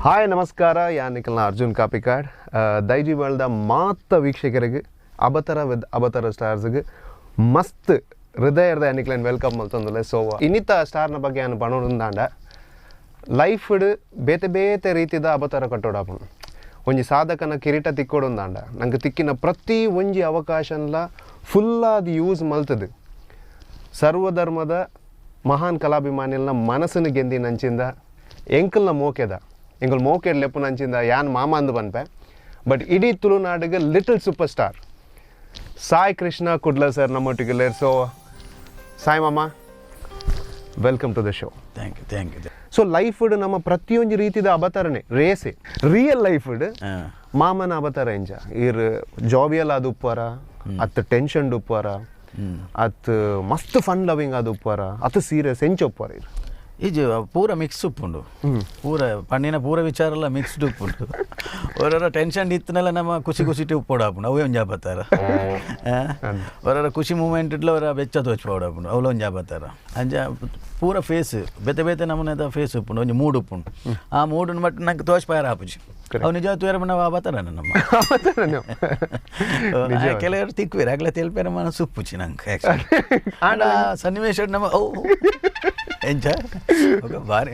Hi ನಮಸ್ಕಾರ, ಯಾನ್ ಅರ್ಜುನ್ ಕಾಪಿಕಾಡ್. ದೈಜಿವರ್ಲ್ಡ್ ಮಾತ ವೀಕ್ಷಕರಿಗೆ ಅಬತರ ವಿತ್ ಅಬತರ ಸ್ಟಾರ್ಸ್ಗೆ ಮಸ್ತ್ ಹೃದಯದ ನಿಕ್ಲೆನ್ welcome ಮಲ್ತೊಂದುಲ್ಲೆ. ಸೊ ಇನ್ನಿತ ಸ್ಟಾರ್ನ ಬಗ್ಗೆ ಯಾನ್ ಪನೊಡುಂದಾಂಡ ಲೈಫ್ಡ್ ಬೇತೆ ಬೇತೆ ರೀತಿದ ಅಬತರ ಕಟ್ಟೋಡಾಪುಂಡು. ಒಂಜಿ ಸಾಧಕನ ಕಿರೀಟ ತಿಕ್ಕೊಡುಂದಾಂಡ ನಂಗೆ ತಿಕ್ಕಿನ ಪ್ರತಿ ಒಂಜಿ ಅವಕಾಶನ್ಲ ಫುಲ್ಲಾದ್ ಯೂಸ್ ಮಲ್ತದು ಸರ್ವಧರ್ಮದ ಮಹಾನ್ ಕಲಾಭಿಮಾನಿಲ್ನ ಮನಸ್ಸನ್ನು ಗೆಂದಿನಂಚಿಂದ ಎಂಕಲ್ನ ಮೋಕೆದ ಎಂಕಲ್ ಮೋಕೆಡ್ ಲೆಪ್ಪುನಂಚಿಂದ ಯಾನ್ ಮಾಮ ಅಂದು ಪನ್ಪೆ. ಬಟ್ ಇಡೀ ತುಳುನಾಡಿಗೆ little super star Sai Krishna Kudla sir ನಮ್ಮೊಟ್ಟಿಗೆ. ಸೊ ಸಾಯಿ ಮಾಮ, welcome to the show. Thank you, thank you. So ಲೈಫ್ಡ್ ನಮ್ಮ ಪ್ರತಿಯೊಂದು ರೀತಿದ ಅಬತರಣೆ ರೇಸೆ ರಿಯಲ್ ಲೈಫ್ಡ್ ಮಾಮನ ಅಬತರ ಎಂಜ ಇರ್ ಜಾವಿಯಲ್ ಅದು ಉಪ್ಪಾರ, ಅತ್ ಟೆನ್ಷನ್ ಉಪ್ಪಾರ, ಅತ್ ಮಸ್ತ್ ಫನ್ ಲವಿಂಗ್ ಅದು ಉಪ್ಪಾರ, ಅತ್ ಸೀರಿಯಸ್ ಎಂಚ ಉಪ್ಪಾರ ಇರ್? ಇಜ್ ಪೂರ ಮಿಕ್ಸ್ ಉಪ್ಪುಂಡು, ಪೂರ ಪಣ್ಣಿನ ಪೂರ ವಿಚಾರ ಎಲ್ಲ ಮಿಕ್ಸ್ಡ್ ಉಪ್ಪುಂಡು. ಹೊರರ ಟೆನ್ಷನ್ ಇತ್ತನೆಲ್ಲ ನಮ್ಮ ಖುಷಿ ಖುಷಿಟಿ ಉಪ್ಪೋಡಾಪುಂಡು, ಅವೇ ಒಂಜಿ ಆಪತ್ತಾರ. ಹೊರರ ಖುಷಿ ಮೂಮೆಂಟ್ ಇಟ್ಲ ಅವರ ಬೆಚ್ಚ ತೋಚ್ಪೋಡಾಪುಂಡು, ಅವಳ ಒಂಜಿ ಆಪತ್ತಾರ. ಅಂಚ ಪೂರ ಫೇಸ್ ಬೇತೆ ಬೇತೆ ನಮೂನೆದ ಫೇಸ್ ಉಪ್ಪುಂಡು, ಒಂಜಿ ಮೂಡ್ ಉಪ್ಪುಂಡು. ಆ ಮೂಡನ್ನು ಬಟ್ ನಂಗೆ ತೋಚ್ಪಾಯರ ಆಪುಜಿ, ಅವು ನಿಜ ತೂಯರ ನಾವು ಆಪತ್ತಾರ ನಮ್ಮ ಕೆಲವರು ತಿಕ್ವೇರು ಆಗಲೇ ತೆಲ್ಪೇರ ಮನಸ್ಸು ಉಪ್ಪುಚಿ ನಂಗೆ. ಆಂಡ ಸನ್ನಿವೇಶ ನಮ್ಮ ಓ ಎಂಚ ಬಾರಿ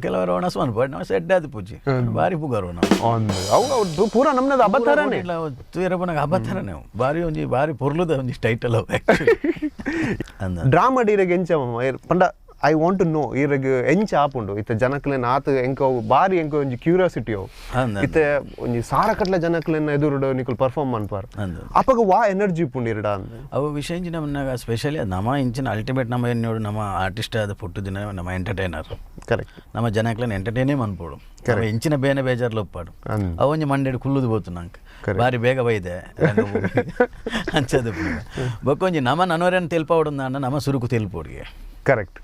ಕೆಲವರು ಒಣಸು ಅನ್ಬೋದು, ನಾವು ಸೆಡ್ ಅದು ಪೂಜಿ ಬಾರಿ ಪುಗಾರು ನಾವು ಪೂರ ನಮ್ಮದು ಅಬತಾರನೇ ತೂಯರ ಪುನಗ ಅಬತಾರನೇ ಬಾರಿ ಒಂಜಿ ಬಾರಿ ಪೊರ್ಲುದ ಒಂಜಿ ಟೈಟಲ್ ಅವು ಆ್ಯಕ್ಚುಲಿ. ಡ್ರಾಮಾ ಡೀರೆಗ್ ಎಂಚ ಮಾಮ ಪಂಡ I want to know ಈರೆಗ್ ಎಂಚ ಆಪುಂಡು ಇತ್ತೆ ಜನಕ್ಲೆನ ಆತ ಎಂಕ ಬಾರಿ ಎಂಕ ಒಂಜಿ ಕ್ಯೂರಿಯಾಸಿಟಿ ಅವು. ಇತ್ತೆ ಒಂಜಿ ಸಾರ ಕಟ್ಲೆ ಜನಕ್ಲೆನ ಎದುರುಡು ನಿಕುಲು ಪರ್ಫಾರ್ಮ್ ಮನ್ಪಾರ್ ಅಪಗ ವಾ ಎನರ್ಜಿ ಉಪ್ಪುಂಡು ಇರಡ ಅಂದ್? ಅವು ವಿಷಯ ಇಂಚಿನ ನಮಗ ಸ್ಪೆಷಲಿ ನಮ್ಮ ಇಂಚಿನ ಅಲ್ಟಿಮೇಟ್ ನಮ್ಮ ಏನು ನಮ್ಮ ಆರ್ಟಿಸ್ಟ್ ಆದ ಪುಟ್ಟು ದಿನ ನಮ್ಮ ಎಂಟರ್ಟೈನರ್. ಕರೆಕ್ಟ್. ನಮ್ಮ ಜನಕ್ಲೆನ ಎಂಟರ್ಟೈನೇ ಮನ್ಪೋಡು, ಇಂಚಿನ ಬೇನೆ ಬೇಜಾರ್ಲು ಒಪ್ಪಾಡು. ಅವು ಒಂಜಿ ಮಂಡೆಡ್ ಕುಲ್ಲುದು ಪೋತು ನಂಗೆ ಬಾರಿ ಬೇಗ ಬೈದೆ ಅಂಚದ ಬೊಕ್ಕೊಂಜಿ ನಮ್ಮ ನನವರೇನು ತೆಲ್ಪಾವಡು ನಮ್ಮ ಸುರುಕು ತೆಲ್ಪೋಡಿಗೆ. Correct,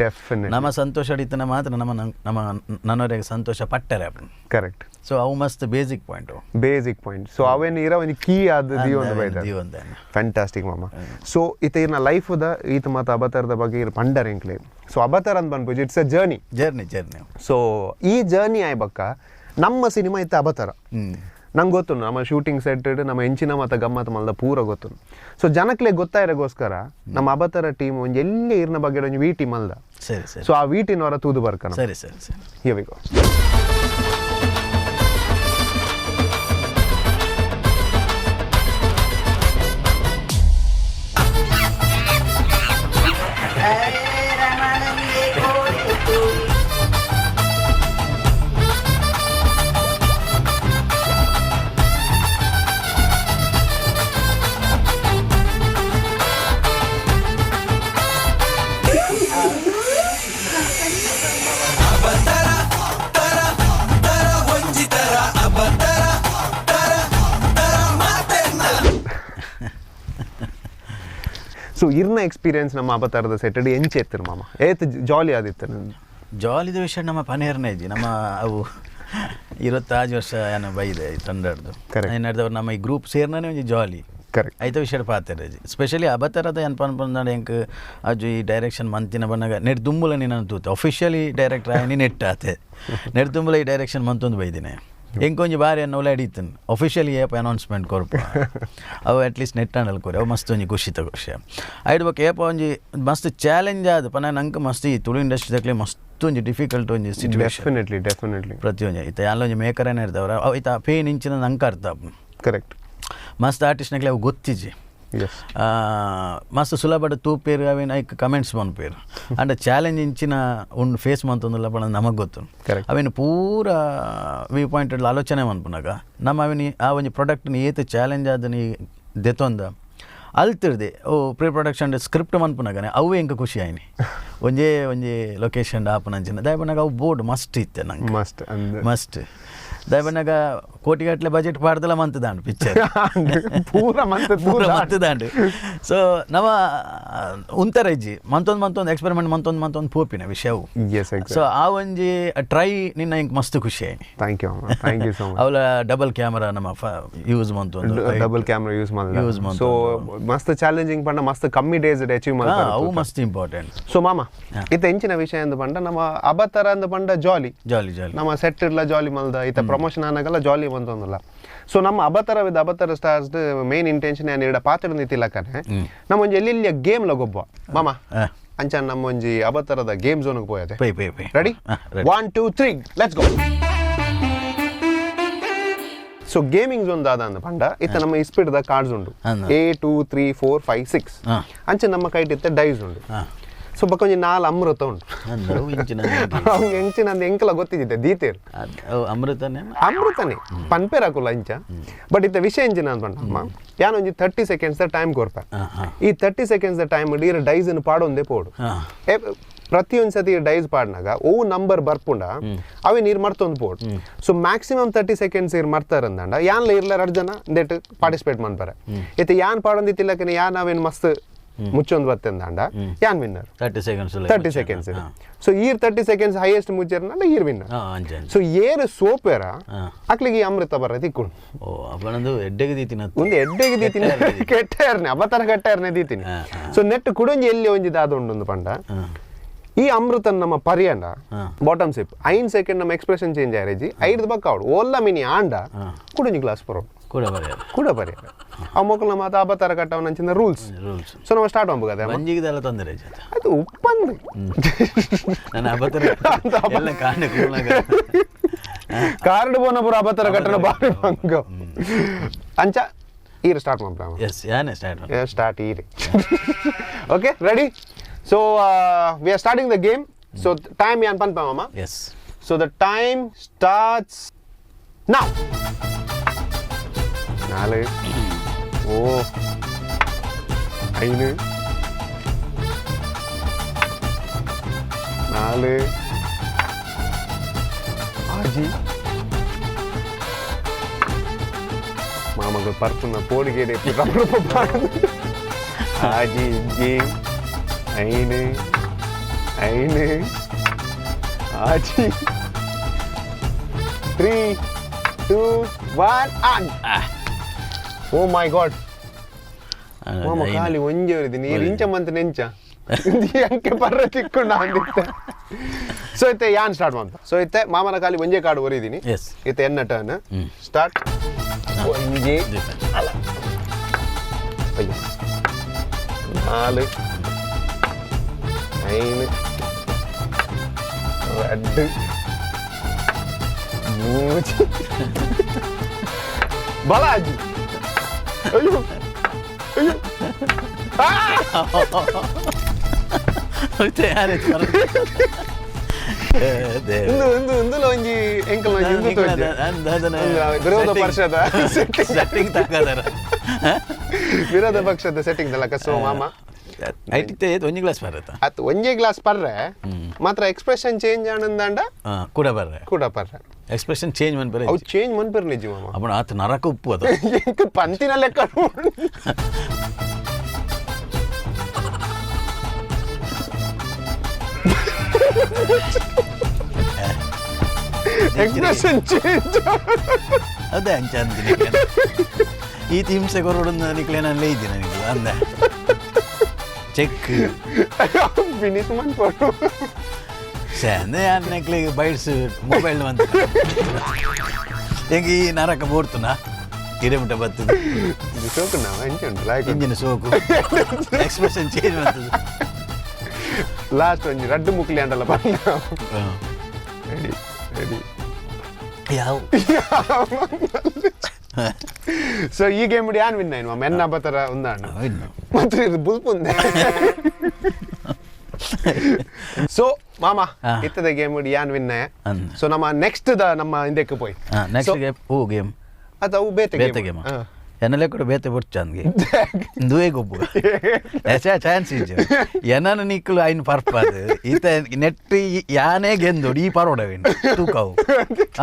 definite. ನಮ್ಮ ಸಂತೋಷ ಅಡಿತನ ಮಾತ್ರ ನಮ್ಮ ನಮ್ಮ ನನ್ನವರಿಗೆ ಸಂತೋಷ ಪಟ್ಟರೆ. ಕರೆಕ್ಟ್. ಸೊ ಅವು ಮಸ್ತ್ basic point, basic point. So ಅವೇನು ಇರ ಒಂಜಿ ಕೀ ಆದ ದಿಯೊಂದು ಫ್ಯಾಂಟಾಸ್ಟಿಕ್ ಮಾಮ. ಸೊ ಇತ ಇರ್ನ ಲೈಫ್ದ ಈತ ಮಾತ ಅಬತಾರದ ಬಗ್ಗೆ ಇರ್ ಪಂಡರ್ ಎಂಕ್ಲೆ. ಸೊ ಅಬತಾರ ಅಂತ ಪನ್ಪುಜಿ, it's a journey, journey journey. So ಈ ಜರ್ನಿ ಆಯ್ಬಕ್ಕ ನಮ್ಮ ಸಿನಿಮಾ ಇತ್ತ ಅಬತಾರ ನಂಗೆ ಗೊತ್ತು, ನಮ್ಮ ಶೂಟಿಂಗ್ ಸೆಟ್ ನಮ್ಮ ಎಂಚಿನ ಮತ್ತು ಗಮ್ಮತ್ ಮಲ್ದ ಪೂರ ಗೊತ್ತು. ಸೊ ಜನಕ್ಲೆ ಗೊತ್ತಾಯಿರೋಗೋಸ್ಕರ ನಮ್ಮ ಅಬತರ ಟೀಮ್ ಒಂಜಿ ಎಲ್ಲಿ ಇರ್ನ ಬಗ್ಗೆ ಒಂಜಿ ವಿ ಟೀಮ್ ಅಲ್ದ. ಸರಿ ಸರಿ. ಸೊ ಆ ವಿ ಟೀನವರ ತೂದು ಬರ್ಕಣ. ಸರಿ ಸರಿ ಸರಿ. Here we go. So ಇರ್ನ ಎಕ್ಸ್ಪೀರಿಯನ್ಸ್ ನಮ್ಮ ಅಬತಾರದ ಸೆಟರ್ಡೆ ಎಂಚೆ ಎತ್ತಿರು ಮಾಮ, ಏತ್ ಜಾಲಿ ಆದಿತ್ತು? ಜಾಲಿದ ವಿಷಯ ನಮ್ಮ ಪನೇರ್ನೇ ಇಜ್ಜಿ. ನಮ್ಮ ಅವು 25 ವರ್ಷ ಏನೋ ಬೈದೆ ತಂಡಡ್ದು ಏನಾಡ್ದವ್ರು ನಮ್ಮ ಈ ಗ್ರೂಪ್ ಸೇರ್ನೇ ಒಂಜಿ ಜಾಲಿ. ಕರೆಕ್ಟ್. ಐತ ವಿಷಯ ಪಾತ್ರ ಸ್ಪೆಷಲಿ ಅಬತಾರದ ಏನು ಪನ್ಪಂದಾಂಡ ಎಂಕ್ ಅಜ್ಜು ಈ ಡೈರೆಕ್ಷನ್ ಮಂತಿನ ಬನ್ನಾಗ ನೆಟ್ ದುಂಬುಲ ನೀನು ತೂತೆ ಅಫಿಷಿಯಲಿ ಡೈರೆಕ್ಟರ್ ಆಯ್ನಿ ನೆಟ್ ಆತೆ ನೆಟ್ ದುಂಬುಲ ಈ ಡೈರೆಕ್ಷನ್ ಮಂತೊಂದು ಬೈದಿನಿ ಎಂಕೊಂಜಿ ಬಾರಿ ಅನ್ನ ಒಲೆ ಅಡಿತನ್ ಅಫಿಷಿಯಲಿ ಏಪ ಅನೌನ್ಸ್ಮೆಂಟ್ ಕೊರ್ಪ ಅವು at least net ಆಂಡಲ್ ಕೊರಿ ಅವು ಮಸ್ತ್ ಒಂಜಿ ಖುಷಿ ಖುಷಿ ಐಡ್ ಬೊಕ್ಕ ಏಪ ಒಂಜಿ ಮಸ್ತ್ ಚಾಲೆಂಜ್ ಆದ್ ಪನ ನಂಗೆ ಮಸ್ತ್ ಈ ತುಳು ಇಂಡಸ್ಟ್ರಿ ದಕ್ಲೆ ಮಸ್ತ್ ಒಂಜಿ ಡಿಫಿಕಲ್ಟ್ ಒಂಜಿ situation. Definitely definitely. ಪ್ರತಿಯೊಂಜಿ ಇತ್ತ ಯಾಲೊಂಜಿ ಮೇಕರೇನ ಇರ್ತಾವ್ರ ಅವು ಇತ್ತ ಪೇನ್ ಇಂಚಿನ ನಂಗೆ ಅರ್ಥ. ಕರೆಕ್ಟ್. ಮಸ್ತ್ ಆರ್ಟಿಸ್ಟ್ನಕ್ಲೆ ಅವು ಗೊತ್ತಿಜ್ಜಿ, ಮಸ್ತ್ ಸುಲಭ ತೂಪೇರು ಅವೇನು ಐಕ್ ಕಮೆಂಟ್ಸ್ ಮನ್ಪೇರು ಅಂಡ ಚಾಲೆಂಜ್ ಇಂಚಿನ ಉಂಡು ಫೇಸ್ ಮಂತೊಂದುಲ್ಲ ಪಂಡ ನಮಗೆ ಗೊತ್ತು. ಅವೇನು ಪೂರ ವ್ಯೂ ಪಾಯಿಂಟ್ ಆಲೋಚನೆ ಮನ್ಪುನಾಗ ನಮ್ಮ ಅವೇನು ಆ ಒಂಜಿ ಪ್ರಾಡಕ್ಟ್ನ ಏತ್ ಚಾಲೆಂಜ್ ಆದ ನೀ ದೆತೊಂದ ಅಲ್ತಿರ್ದೆ ಓ pre production script ಮನ್ಪುನಾಗನೆ ಅವು ಎಂಕ ಖುಷಿ ಆಯ್ನಿ ಒಂಜೇ ಒಂಜಿ ಲೊಕೇಶನ್ ಆಪುನಂಚಿನ ದಾಯಪನಾಗ ಅವು ಬೋರ್ಡ್ ಮಸ್ತ್ ಇತ್ತೆ ನಂಗೆ ಮಸ್ತ್ ಮಸ್ತ್ ದಾಯಪನಾಗ ಕೋಟಿಗಟ್ಟಲೆ ಬಜೆಟ್ ಪಾಡ್ದಲ ಮಂತದಾಂಡು ಪಿಕ್ಚರ್ ಪೂರ ಮಂತ್ ಪೂರ ಮಂತದಾಂಡು. So ನಮ್ಮ ಉಂತರಜ್ಜಿ ಮಂತೊಂದು ಮಂತೊಂದು ಎಕ್ಸ್ಪೆರಿಮೆಂಟ್ ಮಂತೊಂದು ಮಂತೊಂದು ಪೋಪಿನ ವಿಷಯವು. ಎಸ್. ಸೊ ಆ ಒಂಜಿ ಟ್ರೈ ನಿನ್ನ ಇಂಕ್ ಮಸ್ತ್ ಖುಷಿ ಆಯ್ತು. Thank you, thank you so much. Avala double camera ನಮ್ಮ ಯೂಸ್ ಮಂತೊಂದು. Double camera use ಮಾಡಿದ. ಯೂಸ್. ಸೊ ಮಸ್ತ್ ಚಾಲೆಂಜಿಂಗ್ ಪಂಡ ಮಸ್ತ್ ಕಮ್ಮಿ ಡೇಸ್ ಅಚೀವ್ ಅವು ಮಾಡ್ತಾರೆ. ಮಸ್ತ್ ಇಂಪಾರ್ಟೆಂಟ್. ಸೊ ಮಾಮ, ಇತ್ತ ಎಂಚಿನ ವಿಷಯ ಅಂದ್ ಪಂಡ ನಮ್ಮ ಅಬತರ ಅಂದ್ ಪಂಡ ಜಾಲಿ ಜಾಲಿ ಜಾಲಿ. ನಮ್ಮ ಸೆಟ್ ಇರ್ಲ ಜಾಲಿ ಮಲ್ದ, ಇತ್ತ ಪ್ರಮೋಷನ್ ಆನಾಗಲ್ಲ ಜಾಲಿ ಬಂತೊಂದಲ್ಲ. ಸೊ ನಮ್ಮ ಅಬತರ ವಿದ್ ಅಬತರ stars main intention ಏನು ಇಡ ಪಾತ್ರ ನಿಂತಿಲ್ಲಕನೆ ನಮ್ಮ ಒಂಜಿ ಎಲ್ಲೆಲ್ಲಿಯ ಗೇಮ್ ಲಗೊಬ್ಬ ಮಾಮ. ಅಂಚ ನಮ್ಮ ಒಂಜಿ ಅಬತರದ game ಝೋನ್ಗೆ ಪೋಯದೆ. Pi pi pi. Ready? 1 2 3 let's go. So gaming zone ದಾದ ಅಂದ ಪಂಡ ಇತ್ತ ನಮ್ಮ ಇಸ್ಪಿಡ್ದ ಕಾರ್ಡ್ಸ್ ಉಂಡು, A 2 3 4 5 6. ಅಂಚೆ ನಮ್ಮ ಕೈಟ್ ಇತ್ತ ಡೈಸ್ ಉಂಡು. ಸೊ ಬಕ್ಕೊಂಜಿ ನಾಲ್ ಅಮೃತ ಉಂಟು. ಅವ್ನು ಎಂಚಿನ ಎಂಕಲ ಗೊತ್ತಿದ್ದೆ ದೀತೇರು. ಅಮೃತನೇ ಅಮೃತನೇ ಪನ್ಪೇರಾಕುಲ್ಲ ಇಂಚ. ಬಟ್ ಇತ್ತ ವಿಷಯ ಎಂಚಿನ ಅಂದ್ಪಂಡ ಯಾನೊಂಜಿ 30 ಸೆಕೆಂಡ್ಸ್ ಟೈಮ್ ಕೊರ್ಪ. ಈ 30 ಸೆಕೆಂಡ್ಸ್ ಟೈಮ್ ಈರ ಡೈಸ್ ಪಾಡೊಂದೇ ಪೋಡು. ಪ್ರತಿಯೊಂದು ಸತಿ ಡೈಸ್ ಪಾಡ್ನಾಗ ಓ ನಂಬರ್ ಬರ್ಪುಂಡ ಅವೇ ನೀರು ಮರ್ತೊಂದು ಪೋಡು. So maximum 30 seconds ಇರ್ ಮರ್ತಾರಂದಂಡ ಯಾನ್ಲ ಇರ್ಲ ಎರಡು ಜನ that participate ಮಾಡ್ತಾರೆ. ಇತ್ತೆ ಯಾನ್ ಪಾಡೊಂದಿತ್ತಿಲ್ಲಕನೆ ಯಾನ್ ಅವೇನು ಮಸ್ತ್ ಮುಚ್ಚೊಂದು ಬತ್ತೆಂದಾಂಡ ಯಾನ್ winner. 30 seconds 30 seconds. So ಈರ್ 30 ಸೆಕೆಂಡ್ಸ್ ಹೈಯೆಸ್ಟ್ ಮುಚ್ಚೇರ್ನಲ್ಲ ಈರ್ ವಿನ್ನರ್. ಸೊ ಏರು ಸೋಪೇರ ಅಕ್ಲಿಗೆ ಈ ಅಮೃತ ಬರ ತಿಕ್ಕೊಂಡು. ಓ ಅಪ್ಪನಂದು ಎಡ್ಡೆಗೆ ದೀತಿನ ಒಂದು ಎಡ್ಡೆಗೆ ದೀತಿನ ಕೆಟ್ಟೇರ್ನೆ ಅಬತರ ಕೆಟ್ಟೇರ್ನೆ ದೀತಿನಿ. ಸೊ ನೆಟ್ ಕುಡೊಂಜಿ ಎಲ್ಲಿ ಒಂಜಿ ದಾದ ಉಂಡೊಂದು ಪಂಡ ಈ ಅಮೃತ ನಮ್ಮ ಪರಿಯಂಡ ಬಾಟಮ್ ಸಿಪ್ 5 ಸೆಕೆಂಡ್ ನಮ್ಮ ಎಕ್ಸ್ಪ್ರೆಷನ್ ಚೇಂಜ್ ಆರೇಜಿ 5 ಬಕ್ಕ ಅವಡು ಓಲ್ಲ ಮಿನಿ ಆಂಡ ಕುಡೊಂಜಿ ಗ್ಲಾಸ್ ಬರೋ ಕೂಡ ಬರೆಯ ಕೂಡ ಬರೆಯ ಆ ಮಕ್ಕಳ ಮಾತು ಅಬತರ ಕಟ್ಟವನ ರೂಲ್ಸ್. ಸೊ ನಾವು ಸ್ಟಾರ್ಟ್ ಮಾಡ್ಬೋದ. ಮಂಜಿಗೆಲ್ಲ ತೊಂದರೆ ಅದು ಉಪ್ಪಂದು ನನ್ನ ಅಬತರ ಎಲ್ಲ ಕಾರಣ ಕಾರ್ಡ್ ಬೋನಪುರ ಅಬತರ ಕಟ್ಟಣ ಬಾರಿ ಬಂಗ ಅಂಚ ಈರು ಸ್ಟಾರ್ಟ್ ಮಾಡ್ಬಿಡ. ಎಸ್ ಯಾನೇ ಸ್ಟಾರ್ಟ್ ಸ್ಟಾರ್ಟ್ ಈರಿ. Okay ready. So we are starting the game. So time ಯಾನ್ ಪನ್ಪ ಮಾಮ. Yes. So the time starts now. 4 ಓ 5 4 ಆಜಿ ಮಾಮಗ ಪರ್ಪುನ ಪೋಡಿಗೇಡೆ ಆಜಿ ಇಜ್ಜಿ 5 5 ಆಜಿ 3 2 1 on. Oh my god ಮಾಮ ಖಾಲಿ ಒಂಜೆ ವರಿದಿ ನೀರು ಇಂಚ ಮಂತ್ ನೆಂಚ ಅಂಕೆ ಪರ್ರ ತಿಕ್ಕೊಂಡು ಅಂದಿತ್ತ. ಸೊ ಇತ್ತೆ ಯಾನ್ ಸ್ಟಾರ್ಟ್ ಮಾಡ್ತ. ಸೊ ಇತ್ತೆ ಮಾಮನ ಖಾಲಿ ಒಂಜೆ ಕಾರ್ಡ್ ಒರಿದೀನಿ. ಇತ್ತೆ ಎನ್ನ ಟರ್ನ್ ಸ್ಟಾರ್ಟ್. ಒಂಜೆ ಅಲ್ಲ ಅಯ್ಯೋ 4 5 2 3 ಬಲಾಜಿ ಅಯ್ಯೋ ಅಯ್ಯೋ ಇಂದು ಒಂಜಿ ಎಂಕಲ್ ಒಂಜಿ ವಿರೋಧ ಪಕ್ಷದ ಸೆಟ್ಟಿಂಗ್ ತಕ್ಕದರ ವಿರೋಧ ಪಕ್ಷದ ಸೆಟ್ಟಿಂಗ್ ದಲಕ. ಸೊ ಮಾಮ ಐಟಿತ್ತೆ ಒಂಜಿ ಗ್ಲಾಸ್ ಬರತ್ತ ಅತ್ ಒಂಜಿ ಗ್ಲಾಸ್ ಪರ್ರೆ ಮಾತ್ರ ಎಕ್ಸ್ಪ್ರೆಷನ್ ಚೇಂಜ್ ಆನಂದಾಂಡ ಕೂಡ ಬರ್ರೆ ಕೂಡ ಪರ್ರೆ ಎಕ್ಸ್ಪ್ರೆಷನ್ ಚೇಂಜ್ ಮನ್ಪೆರೆ ಅವು ಚೇಂಜ್ ಮನ್ಪೆರ್ ನಿಜ ಮಾಮ. ಅಪ್ಪಣ ಆತ ನರಕ ಉಪ್ಪು ಅದು ಎಂಕ್ ಪಂತಿನ ಲೆಕ್ಕ. ಎಕ್ಸ್ಪ್ರೆಷನ್ ಚೇಂಜ್ ಅದೇ ಅಂಚ ಅಂತೀನಿ. ಈ ಹಿಂಸೆ ಕೊರೊಡೊಂದು ನಿಕ್ಲೇನಲ್ಲೇ ಇದ್ದೀನಿ ನನಗೆ ಅಂದ ಚೆಕ್ ಫಿನಿಶ್ ಮನ್ಪೊಡು. ಅಂದ್ರೆ ಅನ್ನಕ್ಲಿಗೆ ಬೈಟ್ಸ್ ಮೊಬೈಲ್ ಬಂತ ಹೆಂಗೆ ಈ ನರಕ ಬೋಡ್ತುನ ಇಡೆ ಮುಟ್ಟ ಬರ್ತದೆ ಸೋಕು ನಾವು ಅಂಚೆ ಉಂಟು ಲಾಯ್ಕ್ ಇಂಜಿನ ಸೋಕು ಎಕ್ಸ್ಪ್ರೆಷನ್ ಚೇಂಜ್ ಬರ್ತದೆ. ಲಾಸ್ಟ್ ಒಂಜಿ ರಡ್ಡು ಮುಕ್ಲಿ ಅಂಡಲ್ಲ ಪಂಡ. ರೆಡಿ ರೆಡಿ ಯಾವ. ಸೊ ಈ ಗೇಮ್ ಯಾನ್ ವಿನ್ ಆಯ್ನು ಮಾಮ ಎನ್ನ ಬತ್ತರ ಉಂದಾಂಡು ಮತ್ತು ಇದು ಬುಲ್ಪುಂದೆ. ಸೊ ಮಾಮ ಇತ್ತದ ಗೇಮ್ ಯಾನ್ ವಿನ್. ಸೊ ನಮ್ಮ ನೆಕ್ಸ್ಟ್ the ನಮ್ಮ ಹಿಂದಕ್ಕೆ ಪೋಯ್ ನೆಕ್ಸ್ಟ್ ಗೇಮ್ ಓ ಗೇಮ್ ಅದು ಅವು ಬೇತೆ ಬೇತೆ ಗೇಮ್ ಎನ್ನಲೆ ಕೂಡ ಬೇತೆ ಬೊಡ್ಚಂದ್ಗೆ ಇಂದುವೇ ಗೊಬ್ಬು ಚಾನ್ಸ್ ಇಜ್ಜಿ ಎನ್ನನ ನಿಕ್ಕಲು ಐನ್ ಪರ್ಪದು ಈತ ನೆಟ್ ಯಾನೇ ಗೆಂದು ಈ ಪರೋಡವೇನು ತೂಕವು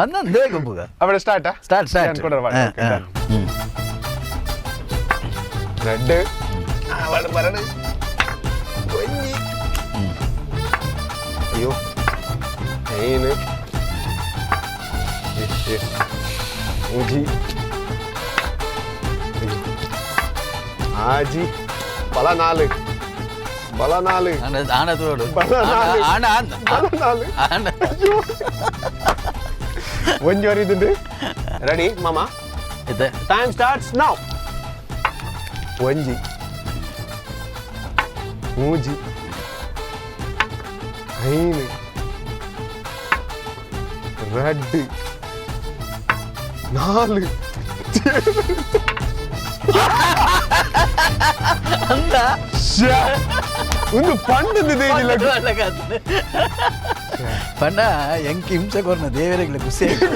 ಅಂದಂದೇ ಗೊಬ್ಬುಗ. ಅವಳ start start start red ಬರಡು ಒಂಜಿ. ಅಯ್ಯೋ, ಐನು, ಮೂಜಿ, ಅಯ್ಯೋ, ಆಜಿ, ಬಲ ನಾಲು, ಬಲ ನಾಲು. ಆಂಡ ಆಂಡ ತೋಡು. ಬಲ ನಾಲು. ಆಂಡ ಆಂಡ. ಬಲ ನಾಲು. ಆಂಡ. ಒಂಜಿ ವರಿದುಂಡು. ರೆಡಿ ಮಾಮ? ಇತ್ತೆ. Time starts now. ಒಂಜಿ, ಮೂಜಿ, ಐನು, ರಡ್ಡು, ನಾಲು. ಅಂದ. ಶ್ಯಾ! ಒಂದು ಪಂಡದ. ಪಂಡ ಎಂಕ್ ಹಿಂಸೆ ಕೊರ್ನ ದೇವರಿಗ್ಲ ಖುಷಿ ಆಯ್ತು.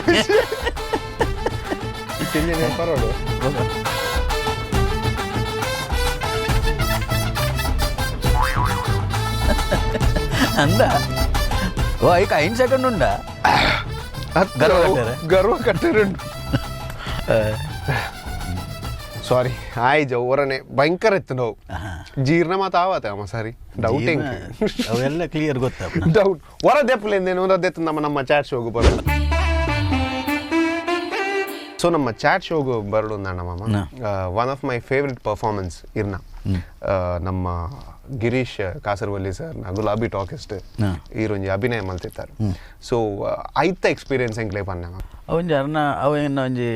ಪರೋಡು. ಅಂದ, ಓ ಐಕ 5 ಸೆಕೆಂಡ್ ಉಂಡ. ಗರ್ವ ಕಟ್ಟೆರೆ? ಗರ್ವ ಕಟ್ಟೆರುಂಡು. ಸಾರಿ ಆಯ್ಜ, ಓರನೆ ಭಯಂಕರ ಇತ್ತು ನೋವು. ಜೀರ್ಣ ಮಾತ ಆವತ್ತೆ ಅಮ್ಮ, ಸಾರಿ, ಡೌಟ್ ಎಂಕ್. ಅವೆಲ್ಲ ಕ್ಲಿಯರ್ ಗೊತ್ತ. ಡೌಟ್ ಹೊರ ದೆಪ್ಪಲೇಂದೇನು ಹೊರ ನಮ್ಮ ನಮ್ಮ ಚಾಟ್ ಶೋಗು ಬರೋದು. ಸೊ ನಮ್ಮ ಚಾಟ್ ಶೋಗು ಬರೋದು ಮಾಮ, one of my favourite performance ಇರ್ನ, ನಮ್ಮ ಗಿರೀಶ್ ಕಾಸರವಳ್ಳಿ ಸರ್ ನ ಗುಲಾಬಿ ಟಾಕಿಸ್ಟ್. ಈರೊಂಜಿ ಅಭಿನಯ ಮಲ್ತಿತ್ತಾರೆ. ಸೊ ಐತ ಎಕ್ಸ್ಪೀರಿಯನ್ಸ್ ಎಂಕ್ಲೆ ಪನ್ನೆ. ಅವಂಜಿ ಅರ್ನ ಅವ ಏನ ಒಂಜಿ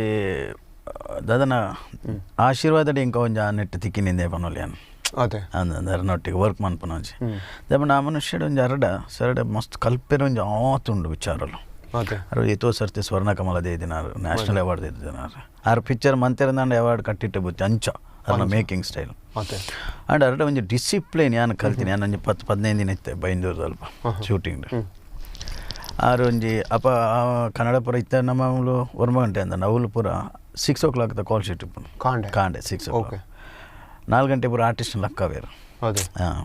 ದಾದನ ಆಶೀರ್ವಾದ ಇಂಕ ಒಂಜಿ ಆ ನೆಟ್ಟು ತಿಕ್ಕಿನಿಂದೆ ಪನೊಲಿ. ಅದೇ. ಅಂದ ಅರ್ನೊಟ್ಟಿಗೆ ವರ್ಕ್ ಮನ್ಪುನ ಒಂಜಿ ದಪ್ಪಂಡ ಆ ಮನುಷ್ಯಡ್ ಒಂಜಿ ಅರಡ ಸರಡ ಮಸ್ತ್ ಕಲ್ಪೆರ ಒಂಜಿ ಆತುಂಡು ವಿಚಾರಲು. ಅರು ಏತೋ ಸರ್ತಿ ಸ್ವರ್ಣ ಕಮಲ ದೇದಿನಾರು, ನ್ಯಾಷನಲ್ ಅವಾರ್ಡ್ ದೇದಿನಾರು. ಆರು ಪಿಕ್ಚರ್ ಮಂತೆರಂದಾಂಡ ಅವಾರ್ಡ್ ಕಟ್ಟಿಟ್ಟು ಬುತ್ತಿ ಅಂಚ ಅರ್ನ ಮೇಕಿಂಗ್ ಸ್ಟೈಲ್. ಆಂಡ್ ಅರಡ ಒಂಜಿ ಡಿಸಿಪ್ಲಿನ್ ಯಾನ್ ಕಲ್ತೀನಿ. ಯಾನ್ ಒಂಜಿ 10 15 ದಿನ ಇತ್ತೆ ಬೈಂದೂರು ಅಲ್ಪ ಶೂಟಿಂಗ್. ಆರು ಒಂಜಿ ಅಪ ಕನ್ನಡ ಪುರ ಇತ್ತ ನಮ್ಮ ಒರ್ಮ ಗಂಟೆ ಅಂದ ಅವ್ಲು ಪೂರ 6 ಓ clock the call sheet ಇಪ್ಪುನು. ಕಾಂಡೆ? ಕಾಂಡೆ 6 ಓ ಕ್ಲಾಕ್. 4 ಗಂಟೆ ಪೂರ ಆರ್ಟಿಸ್ಟ್ ಲಕ್ಕವೇರು. ಹಾಂ,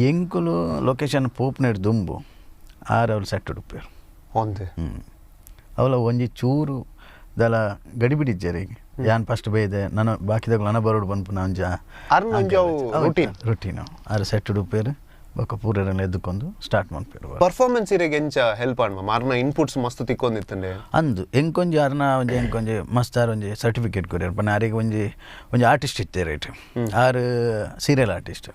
ಎಂಕುಲು ಲೊಕೇಶನ್ ಪೋಪ್ನೇಡ್ ದುಂಬು ಆರು ಅವ್ಲು ಸೆಟ್ ಉಡುಪೇರು. ಒಂದೇ. ಅವಲ ಒಂಜಿ ಚೂರು ದಲ ಗಡಿಬಿಡಿಜ್ಜರಿ. ಯಾನ್ ಫಸ್ಟ್ ಬೈದೆ ನಾನು ಬಾಕಿದಾಗ ನನ ಬರೋಡು ಪನ್ಪುನ ಒಂಜ. ಅರ್ನ ಒಂಜಿ ಅವು routine. Routine. ಆರು ಸೆಟ್ ಉಡುಪೇರು, ಬೊಕ್ಕ ಪೂರೆಲ್ಲ ಎದ್ದುಕೊಂಡು ಸ್ಟಾರ್ಟ್ ಮನ್ಪೇರು. ಪರ್ಫಾರ್ಮೆನ್ಸ್ ಇರೆಗ್ ಎಂಚ ಹೆಲ್ಪ್ ಆಂಡ್ ಮಾಮ? ಅರ್ನ ಇನ್ಪುಟ್ಸ್ ಮಸ್ತ್ ತಿಕ್ಕೊಂದಿತ್ತಂಡೆ. ಅಂದು ಎಂಕೊಂಜಿ ಅರ್ನ ಒಂಜಿ ಎಂಕೊಂಜಿ ಮಸ್ತ್ ಆರ್ ಒಂಜಿ ಸರ್ಟಿಫಿಕೇಟ್ ಕೊರಿಯರ್ ಪಂಡ ಆರಿಗೆ ಒಂಜಿ ಒಂಜಿ ಆರ್ಟಿಸ್ಟ್ ಇತ್ತೆ ರೇಟ್ ಆರು serial artist.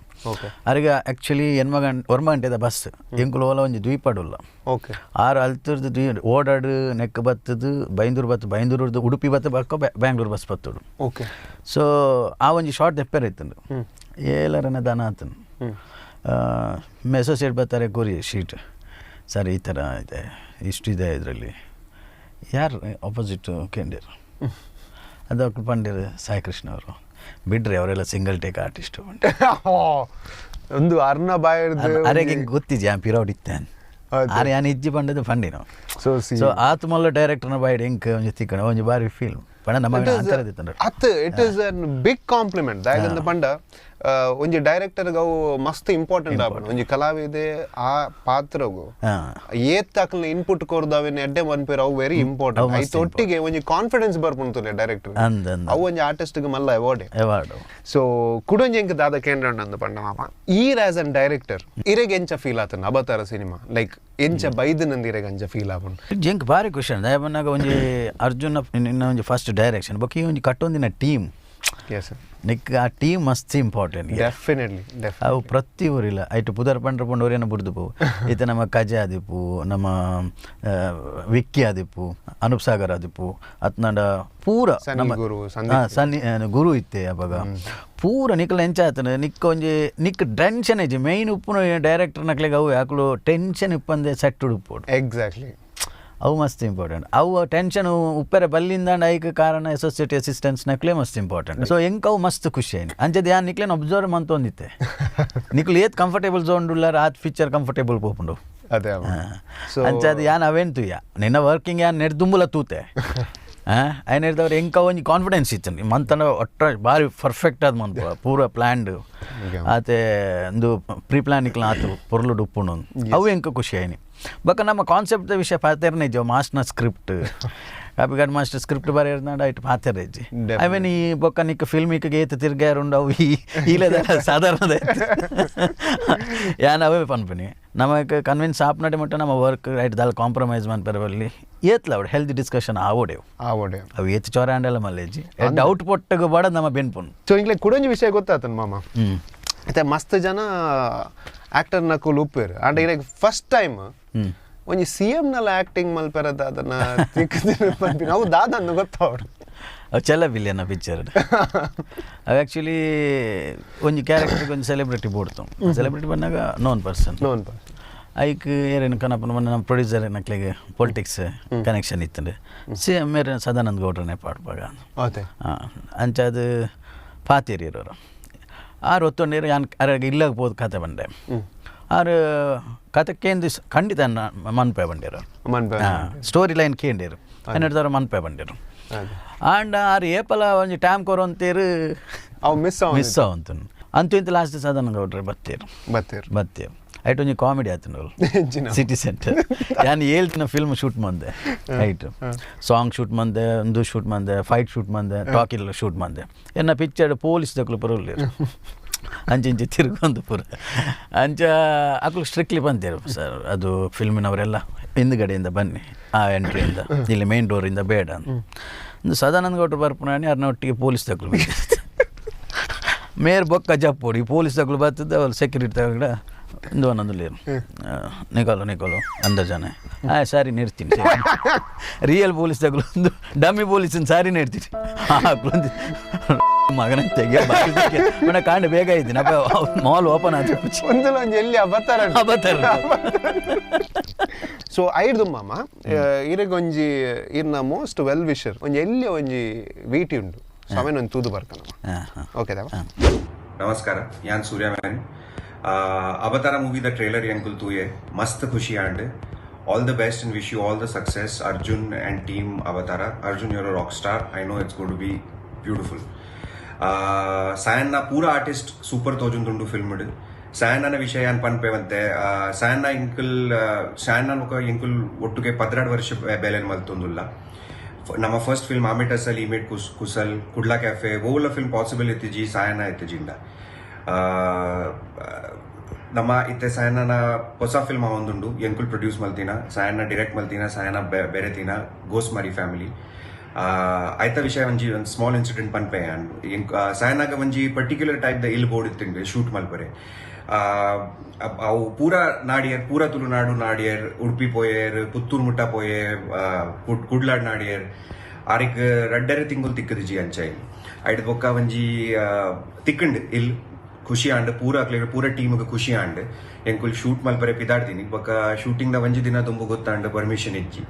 ಆರಿಗೆ ಆ್ಯಕ್ಚುಲಿ ಎನ್ಮ ಗಂಟೆ ಒರ್ಮ ಗಂಟೆದ ಬಸ್, ಎಂಕುಲು ಓಲ ಒಂಜಿ ದ್ವೀಪಡುಲ್ಲ. ಆರು ಅಲ್ತುರ್ದು ದ್ವೀ ಓಡಾಡು ನೆಕ್ ಬತ್ತದು ಬೈಂದೂರು ಬತ್ತು, ಬೈಂದೂರ್ದು ಉಡುಪಿ ಬತ್ತು, ಬಕ್ಕ ಬ್ಯಾಂಗ್ಳೂರು ಬಸ್ ಬತ್ತುಡು. ಸೊ ಆ ಒಂಜಿ ಶಾರ್ಟ್ ದೆಪ್ಪೆರ ಇತ್ತಂಡು ಏಲರನ ದನ ಆತನು. ಅಸೋಸಿಯೇಟ್ ಬರ್ತಾರೆ ಕೋರಿ ಶೀಟ್ ಸರ್ ಈ ಥರ ಇದೆ, ಇಷ್ಟಿದೆ ಇದರಲ್ಲಿ, ಯಾರು ಆಪೋಸಿಟ್ ಕೇಂದಿರು ಅದು ಪಂಡಿರು ಸಾಯಿ ಕೃಷ್ಣ ಅವರು ಬಿಡ್ರಿ, ಅವರೆಲ್ಲ single take artist. ಒಂದು ಅರ್ನ ಬಾಯರ್ದು. ಅರೆಗೆ ಹಿಂಗೆ ಗೊತ್ತಿದ್ಯಾ ಪಿರೌಡ್ ಇತ್ತೇನೆ. ಆರೆ ಯಾನ್ ಇಜ್ಜಿ ಪಂಡದು ಫಂಡಿನ. ಸೊ ಸೊ ಆತ ಮೊಲ್ಲ ಡೈರೆಕ್ಟರ್ನ ಬಾಯ್ಡ್ ಎಂಕ್ ಒಂಜಿ ತಿಕ್ಕಣ ಒಂಜಿ ಬಾರಿ ಫಿಲ್ಮ್ ಪಂಡ ನಮ್ಮ ಅಂತರ. ಅತ್ it is an big compliment. ದಾಯಗಂದ ಪಂಡ ಒಂಜಿ ಡೈರೆಕ್ಟರ್ ಅವು ಮಸ್ತ್ ಇಂಪಾರ್ಟೆಂಟ್ ಆಪುಂಡು. ಒಂಜಿ ಕಲಾವಿದೆ ಆ ಪಾತ್ರಗು ಏತ್ ಅಕ್ಲ್ನ ಇನ್ಪುಟ್ ಕೊರ್ದು ಅವೆನ್ ಎಡ್ಡೆ ಮನ್ಪೇರು, ಅವು ವೆರಿ ಇಂಪಾರ್ಟೆಂಟ್. ಐತ ಒಟ್ಟಿಗೆ ಒಂಜಿ ಕಾನ್ಫಿಡೆನ್ಸ್ ಬರ್ಪುಂಡು ಡೈರೆಕ್ಟರ್, ಅವು ಒಂಜಿ ಆರ್ಟಿಸ್ಟ್ ಗೆ ಮಲ್ಲ award. Award. So ಕುಡೊಂಜಿ ಎಂಕ್ ದಾದ ಕೇಂದ್ರ ಅಂದ ಪಂಡ ಮಾಮ, ಈರ್ as an director ಇರೆಗ್ ಎಂಚ ಫೀಲ್ ಆತನ ಅಬತಾರ ಸಿನಿಮಾ, ಲೈಕ್ ಎಂಚ ಬೈದನಂದ ಇರೆಗ್ ಅಂಚ ಫೀಲ್ ಆಪುಂಡು? ಎಂಕ್ ಬಾರಿ ಖುಷಿ ಅಂದ ಪನ್ನಾಗ ಒಂಜಿ ಅರ್ಜುನ ನಿನ್ನ ಒಂಜಿ ಫಸ್ಟ್ ಡೈರೆಕ್ಷನ್ ಬೊಕ್ಕ ಈ ಒಂಜಿ ಕಟ್ಟೊಂದಿನ ಟೀಮ್. ನಿಕ್ ಆ ಟೀಮ್ ಮಸ್ತ್ ಇಂಪಾರ್ಟೆಂಟ್. ಡೆಫಿನೆಟ್ಲಿ. ಅವು ಪ್ರತಿ ಊರಿಲ್ಲ ಐಟು ಪುದರ್ ಪಂಡ್ರ ಪಂಡ ಊರೇನ ಬುಡ್ದು ಪೋ ಈತ ನಮ್ಮ ಕಜೆ ಆದಿಪ್ಪು, ನಮ್ಮ ವಿಕ್ಕಿ ಆದಿಪ್ಪು, ಅನೂಪ್ ಸಾಗರ್ ಆದಿಪ್ಪು, ಅತ್ನಾಂಡ ಪೂರ ನಮ್ಮ ಗುರು, ಸನ್ನಿ ಗುರು ಇತ್ತೆ. ಅವಾಗ ಪೂರ ನಿಕ್ಲ ಎಂಚ ಆತನ ನಿಕ್ಕ ಒಂಜಿ ನಿಕ್ ಟೆನ್ಷನ್ ಐಜಿ. ಮೇಯ್ನ್ ಉಪ್ಪುನ ಡೈರೆಕ್ಟರ್ ನಕ್ಲೆಗ್ ಅವು ಯಾಕಲು ಟೆನ್ಷನ್ ಇಪ್ಪಂದೆ ಸೆಟ್ ಉಡುಪೋಡು. ಎಕ್ಸಾಕ್ಟ್ಲಿ. ಅವು ಮಸ್ತ್ ಇಂಪಾರ್ಟೆಂಟ್. ಅವು ಟೆನ್ಷನ್ ಉಪ್ಪೆರೆ ಬಲ್ಲಿಂದಾಂಡ ಐಕ್ ಕಾರಣ ಅಸೋಸಿಯೇಟ್ ಅಸಿಸ್ಟೆನ್ಸ್ ನಕ್ಲೆ ಮಸ್ತ್ ಇಂಪಾರ್ಟೆಂಟ್. ಸೊ ಎಂಕ್ ಅವು ಮಸ್ತ್ ಖುಷಿ ಆಯ್ತು. ಅಂಚದ ಯಾನ್ ನಿಕ್ಲೇನ್ ಅಬ್ಸರ್ವ್ ಮಂತೊಂದಿತ್ತೆ, ನಿಕ್ಲು ಏತ್ ಕಂಫರ್ಟೇಬಲ್ ಝೋನ್ ಉಳ್ಳಾರ ಆತ್ ಪಿಕ್ಚರ್ ಕಂಫರ್ಟೇಬಲ್ ಪೋಪುಂಡು. ಅದೇ. ಅಂಚದ ಯಾನ್ ಅವೇನ್ ತೂಯ ನಿನ್ನ ವರ್ಕಿಂಗ್ ಯಾನ್ ನೆಡ್ ದುಂಬುಲ ತೂತೆ ಐನ್ ಹಿಡ್ದವ್ರು ಎಂಕ ಒಂಜಿ ಕಾನ್ಫಿಡೆನ್ಸ್ ಇತ್ತು ಮಂತನ ಒಟ್ಟ ಬಾರಿ ಪರ್ಫೆಕ್ಟ್ ಆದ್ ಮನ್ಪ ಪೂರ ಪ್ಲ್ಯಾನ್ಡ್ ಆತೆ ಒಂದು ಪ್ರೀ ಪ್ಲಾನ್ ಇಕ್ಲ ಆತು ಪೊರ್ಲು ಉಪ್ಪುಂಡು, ಅವು ಎಂಕ ಖುಷಿ ಆಯ್ನಿ. ಬೊಕ್ಕ ನಮ್ಮ ಕಾನ್ಸೆಪ್ಟ್ ವಿಷಯ ಪಾತೆರ್ನೆ ಇಜ್ಜ ಮಾಸ್ನ ಸ್ಕ್ರಿಪ್ಟ್ Kapikad master script ಬರೆಯರ್ನಾಡ ಐಟ್ ಪಾತೆರ ಇಜ್ಜಿ. ಐವನ್ ಈ ಬೊಕ್ಕ ನಿಕ್ಕ ಫಿಲ್ಮ್ ಇಕ್ಕ ಏತ್ ತಿರ್ಗಾರುಂಡು ಅವು ಈ ಇಲ್ಲದ ಸಾಧಾರಣ ಯಾನ್ ಅವೇ ಪನ್ಪಿನಿ ನಮಕ್ ಕನ್ವಿನ್ಸ್ ಆಪ್ನಡೆ ಮಟ್ಟ ನಮ್ಮ ವರ್ಕ್ ರೈಟ್ ದಾಲ ಕಾಂಪ್ರಮೈಸ್ ಮನ್ಪೆರೆ ಬಲ್ಲಿ ಏತ್ಲ ಅವಡು ಹೆಲ್ದಿ ಡಿಸ್ಕಷನ್ ಆವೋಡೆವು. ಆವೋಡೆ. ಅವು ಏತ್ ಚೊರ ಆಂಡಲ ಮಲ್ಲೇಜಿ ಡೌಟ್ ಪೊಟ್ಟಗ ಬಡ ನಮ್ಮ ಬೆನ್ಪುನು. ಸೊ ಇಂಗ್ಲೆ ಕುಡೊಂಜಿ ವಿಷಯ ಗೊತ್ತಾತನ್ ಮಾಮ, ಇತ್ತೆ ಮಸ್ತ್ ಜನ ಆಕ್ಟರ್ ನಕುಲು ಉಪ್ಪೇರು ಅಂಡ ಇರೆಗ್ ಫಸ್ಟ್ ಟೈಮ್ ಒಂಜಿ ಸಿ ಎಂ ನಲ್ಲ ಆಕ್ಟಿಂಗ್ ಮಲ್ಪೆರ ದಾದನ ತಿಕ್ಕುದಿನ ಅವು ದಾದನ್ನು ಗೊತ್ತಾವಡು. ಅವು ಚೆಲ್ಲ ಬಿಲ್ಲಿಯನ್ನ ಪಿಕ್ಚರ್ ಅವು ಆ್ಯಕ್ಚುಲಿ ಒಂಜಿ ಕ್ಯಾರೆಕ್ಟರ್ಗೆ ಒಂಜಿ ಸೆಲೆಬ್ರಿಟಿ ಬೋಡ್ತು, ಸೆಲೆಬ್ರಿಟಿ ಬಂದಾಗ known person. Known person. ಐಕ್ ಏರೇನು ಕನಪನ ಮೊನ್ನೆ ನಮ್ಮ ಪ್ರೊಡ್ಯೂಸರ್ ನಕ್ಲೆಗ್ ಪೊಲಿಟಿಕ್ಸ್ ಕನೆಕ್ಷನ್ ಇತ್ತಂಡೆ ಸಿ ಎಂ ಮೇರೆ ಸದಾನಂದ ಗೌಡ್ರನೇ ಪಾಡ್ಪಾಗ. ಹಾಂ ಅಂಚಾದ ಪಾತೇರಿ ಇರೋರು ಆರು ಒತ್ತೊಂಡೇರು ಯಾನ್ ಅರಾಗ ಇಲ್ಲಾಗ ಪೋದು ಕತೆ ಬಂಡೆ ಆರು ಕತೆ ಕೇಂದ್ರ ಖಂಡಿತ ಮನ್ಪೆ ಬಂಡೇರು. ಮನ್ಪೆ. ಸ್ಟೋರಿ ಲೈನ್ ಕೇಂಡೇರು ಹನ್ನೆರಡು ಮನ್ಪೆ ಬಂಡೇರು. ಆಂಡ ಆರು ಏಪಲ ಒಂಜಿ ಟೈಮ್ ಕೊರೊಂತೇರು ಅವು ಮಿಸ್ ಮಿಸ್ ಅವಂತು ಅಂತೂ ಇಂತ ಲಾಸ್ಟ್ ಸದಾನಂದ ಗೌಡ್ರೆ ಬತ್ತೇರು ಬತ್ತೇರು ಬತ್ತೇರು ಐಟ್ ಒಂಜಿ ಕಾಮಿಡಿ ಆತನು ಸಿಟಿ ಸೆಂಟರ್ ಯಾನ್ ಏಳು ದಿನ ಫಿಲ್ಮ್ ಶೂಟ್ ಮಂದೆ ಐಟ್ ಸಾಂಗ್ ಶೂಟ್ ಮಂದೆ, ಒಂದು ಶೂಟ್ ಮಂದೆ, ಫೈಟ್ ಶೂಟ್ ಮಂದೆ, ಟಾಕಿಲ್ ಶೂಟ್ ಮಂದೆ, ಎನ್ನ ಪಿಕ್ಚರ್ ಪೊಲೀಸ್ ದಕ್ಲು ಪುರ ಅಂಚಿಂಚಿ ತಿರುಗೊಂದು ಪುರ ಅಂಚ ಅಕ್ಲು ಸ್ಟ್ರಿಕ್ಟ್ಲಿ ಬಂತೇರು ಸರ್ ಅದು ಫಿಲ್ಮಿನವರೆಲ್ಲ ಹಿಂದ್ಗಡೆಯಿಂದ ಬನ್ನಿ ಆ ಎಂಟ್ರಿಯಿಂದ ಇಲ್ಲಿ ಮೇನ್ ಡೋರಿಂದ ಬೇಡ ಅಂತ. ಒಂದು ಸದಾನಂದ ಗೌಡ್ರು ಬರ್ಪುನಾಣಿ ಅರ್ನ ಒಟ್ಟಿಗೆ ಪೊಲೀಸ್ ದಕ್ಲು ಮೇರ್ ಬೊಕ್ಕ ಜಪ್ಪೋಡಿ ಪೊಲೀಸ್ ದಕ್ಲು ಬರ್ತದೆ ಅವ್ರು ಸೆಕ್ಯೂರಿಟಿ ತಗಡ ಒಂದು ಒಂದೊಂದು ಲೇರು ನಿಕೋಲು ನಿಕೋಲು ಅಂದ ಜನ ಆ ಸಾರಿ ನೆಡ್ತೀನಿ ರಿಯಲ್ ಪೊಲೀಸ್ ತಗಲು ಒಂದು ಡಮ್ಮಿ ಪೊಲೀಸಿನ ಸಾರಿ ನೆಡ್ತೀನಿ ಒಂದು ಮಗನ ತೆಗೆ ಮನ ಕಾಂಡ ಬೇಗ ಇದ್ದೀನಿ ಅಪ್ಪ ಮಾಲ್ ಓಪನ್ ಆದ ಒಂದು ಒಂಜಿ ಎಲ್ಲಿ ಅಬತಾರ ಅಬತಾರ. ಸೊ ಐಡ್ದು ಮಾಮ ಇರೆಗೊಂಜಿ ಇರ್ನ ಮೋಸ್ಟ್ ವೆಲ್ ವಿಶರ್ ಒಂಜಿ ಎಲ್ಲಿ ಒಂಜಿ ವೀಟಿ ಉಂಡು ಸೊ ಅವೇನ ಒಂದು ತೂದು ಬರ್ಕನ. ಓಕೆ ದಾವ. ನಮಸ್ಕಾರ, ಯಾನ್ ಸೂರ್ಯ ಮ್ಯಾನ್. ಅವತಾರ ಮೂವಿದ ಟ್ರೇಲರ್ ಎಂಕುಲ್ ತೂಯೆ ಮಸ್ತ್ ಖುಷಿ and all the best and wish you all the success Arjun and team Avatara. Arjun your rock star, I know it's got to be beautiful. Sayanna ಪೂರಾ ಆರ್ಟಿಸ್ಟ್ ಸೂಪರ್ ತೋಜುಂದುಂಡು ಫಿಲ್ಮ್ ಸಾಯಣ್ಣನ ವಿಷಯ ಯಾನ್ ಪನ್ಪೇವಂತೆ. ಸಾಯಣ್ಣ ಎಂಕುಲ್ ಸಾಯಣ್ಣ ಮುಖ ಎಂಕುಲ್ ಒಟ್ಟುಗೆ 12 ವರ್ಷ ಬೇಲೆನ್ ಮಲ್ತೊಂದುಲ್ಲ. ನಮ್ಮ first film ಆಮೇಟ್ ಅಸಲ್ ಇಮೇಟ್ ಕುಸಲ್ Kudla cafe ಓವುಲ film possible ಇತ್ತಿಜಿ ಸಾಯಣ್ಣ ಇತ್ತಿಜಿಂಡ. ನಮ್ಮ ಇತ್ತೆ ಸಾಯಣ್ಣನ ಹೊಸ ಫಿಲ್ಮ್ ಒಂದುಂಡು ಎಂಕುಲ್ ಪ್ರೊಡ್ಯೂಸ್ ಮಲ್ತಿನ, ಸಾಯಣ್ಣ ಡಿರೆಕ್ಟ್ ಮಲ್ತಿನ, ಸಾಯಣ್ಣ ಬೆರೆತಿನ ಗೋಸ್ಮಾರಿ ಫ್ಯಾಮಿಲಿ. ಆಯ್ತ ವಿಷಯ ಒಂಜಿ ಒಂದು ಸ್ಮಾಲ್ ಇನ್ಸಿಡೆಂಟ್ ಪನ್ಪೆ ಸಾಯಣ್ಣಗ ಒಂಜಿ particular type the ಇಲ್ ಬೋರ್ಡ್ ಇತ್ತಿಂಡು ಶೂಟ್ ಮಲ್ಪರೆ. ಅವು ಪೂರಾ ನಾಡಿಯರ್, ಪೂರಾ ತುಳುನಾಡು ನಾಡಿಯರ್, ಉಡುಪಿ ಪೋಯೇರ್, ಪುತ್ತೂರು ಮುಟ್ಟ ಪೋಯೆ, ಕುಡ್ಲಾಡ್ ನಾಡಿಯರ್. ಆರಿಕ್ ರಡ್ಡರೆ ತಿಂಗುಲ್ ತಿಕ್ಕದಿಜಿ ಅಂಚೈ ಐಟ್ ಬೊಕ್ಕ ಒಂಜಿ ತಿಕ್ಕಂಡ್ ಇಲ್ ಖುಷಿ ಆಂಡ್ ಪೂರ ಅಕ್ಲೆಗ್ ಪೂರ ಟೀಮ್ಗೆ ಖುಷಿ ಆಂಡ್ ಎಂಕುಲ್ ಶೂಟ್ ಮಲ್ಪರೆ ಪಿದಾಡ್ತೀನಿ ಬೊಕ್ಕ ಶೂಟಿಂಗ್ the ಒಂಜಿ ದಿನ ದುಂಬು ಗೊತ್ತಾಂಡ್ ಪರ್ಮಿಷನ್ ಇಜ್ಜಿ.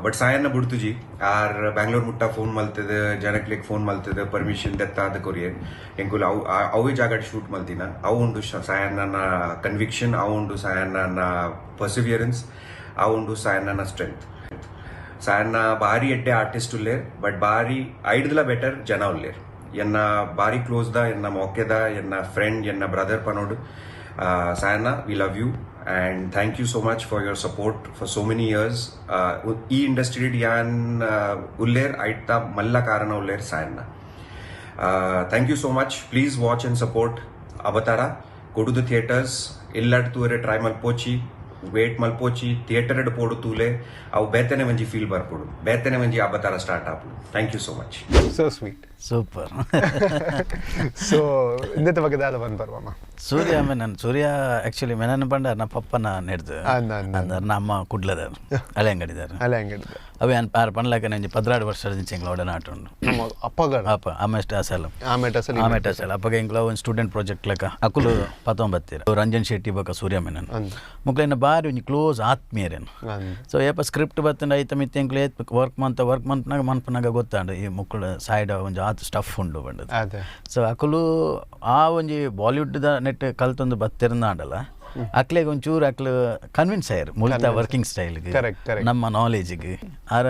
ಬಟ್ ಸಾಯನ್ನ ಬುಡ್ತುಜಿ ಆರ್ ಬ್ಯಾಂಗ್ಳೂರ್ ಮುಟ್ಟ ಫೋನ್ ಮಲ್ತದ, ಜನಕ್ಲೆಗ್ ಫೋನ್ ಮಲ್ತದ ಪರ್ಮಿಷನ್ ದೆತ್ತಾದ ಕೊರಿಯರ್ ಎಂಕುಲ್ ಅವು ಅವೇ ಜಾಗಡ್ ಶೂಟ್ ಮಲ್ತಿನ. ಅವು ಉಂಡು ಸಾಯಣ್ಣನ ಕನ್ವಿಕ್ಷನ್, ಅವು ಉಂಡು ಸಾಯಣ್ಣನ ಪರ್ಸಿವಿಯರೆನ್ಸ್, ಅವು ಉಂಡು ಸಾಯಣ್ಣನ ಸ್ಟ್ರೆಂತ್. ಸಾಯಣ್ಣ ಬಾರಿ ಎಡ್ಡೆ ಆರ್ಟಿಸ್ಟ್ ಉಲ್ಲೇರ್, ಬಟ್ ಬಾರಿ ಐಡ್ದಲ ಬೆಟರ್ ಜನ ಉಲ್ಲೇರ್. ಎನ್ನ ಬಾರಿ ಕ್ಲೋಸ್ the, ಎನ್ನ ಮೊಕ್ಕೆದ, ಎನ್ನ ಫ್ರೆಂಡ್, ಎನ್ನ brother ಪನೋಡು. Sayanna, we love you and thank you so much for your support for so many years. ಈ ಇಂಡಸ್ಟ್ರಿ ಯಾನ್ ಉಲ್ಲೇರ್ ಐಟ್ತ ಮಲ್ಲ ಕಾರಣ ಉಲ್ಲೇರ್ Sayanna. Thank you so much. Please watch and support Avatara. Go to the theatres. ಇಲ್ಲಾಡ್ ತೂರೆ try ಮಲ್ಪೋಚಿ, wait ಮಲ್ಪೋಚಿ, theatre ಪೋಡು ತೂಲೆ ಅವು ಬೇತನೆ ಒಂಜಿ feel ಬರ್ಪೋಡು, ಬೇತನೆ ಒಂಜಿ ಅವತಾರ start app. Thank you so much. So sweet, super. So ಇಂದೆತ ಬಗ್ಗೆ ದಾದ ಬಂದ್ ಬರ್ವಾಮ. ಸೂರ್ಯ ಮೆನನ್, ಸೂರ್ಯ ಆಕ್ಚುಲಿ ಮೆನನ್ ಪಂಡ ನಮ್ಮ ಪಪ್ಪನ ನೆಡ್ದು ಅಂದ್ರೆ ನಮ್ಮ ಕುಡ್ಲದಾರ ಹಳೆ ಅಂಗಡಿದಾರ ಹಳೆ ಅಂಗಡಿದಾರ ಅವೆ ಆರು ಪನ್ಲಾಕ ನಂಜಿ 12 ವರ್ಷ ಎಂಗ್ಲ ಒಡನಾಟ ಉಂಡು. ಅಪ್ಪಗ ಅಪ್ಪ ಆಮೇಲೆ ಅಸಲ ಆಮೇಲೆ ಅಸಲ ಆಮೇಲೆ ಅಸಲ ಅಪ್ಪಗ ಎಂಗ್ಲ ಒಂದು ಸ್ಟೂಡೆಂಟ್ ಪ್ರಾಜೆಕ್ಟ್ ಲೆಕ್ಕ ಅಕುಲು ಪತ್ತೊಂಬತ್ತೀರ ರಂಜನ್ ಶೆಟ್ಟಿ ಬೊಕ್ಕ ಸೂರ್ಯ ಮೆನನ್ ಮುಕ್ಲೈನ ಬಾರಿ ಒಂಜಿ ಕ್ಲೋಸ್ ಆತ್ಮೀಯರೇನು. ಸೊ ಏಪ ಸ್ಕ್ರಿಪ್ಟ್ ಬತ್ತಂಡ ಐತ ಮಿತ್ತ ಎಂಕ್ಲು ಏತ್ ವರ್ಕ್ ಮಂತ ವರ್ಕ್ ಮಂತ್ನಾಗ ಮನ್ಪನಾಗ ಗೊತ್ತಾಂಡು ಈ ಮುಕ್ಕಳು ಸೈಡ್ ಒಂಜಿ ಆತ್ ಸ್ಟಫ್ ಉಂಡು ಬಂಡದು. ಸೊ ಅಕುಲು ಆ ಒಂಜಿ ಬಾಲಿವುಡ್ the net ಕಲ್ತೊಂದು ಬತ್ತಿರ್ನಾಡಲ್ಲ ಅಕ್ಲೆಗ್ ಒಂಚೂರು ಅಕ್ಲು ಕನ್ವಿನ್ಸ್ ಆಯ್ರು ಮುಲ್ತ ವರ್ಕಿಂಗ್ ಸ್ಟೈಲ್ಗೆ ನಮ್ಮ ನಾಲೆಜಿಗೆ. ಆರ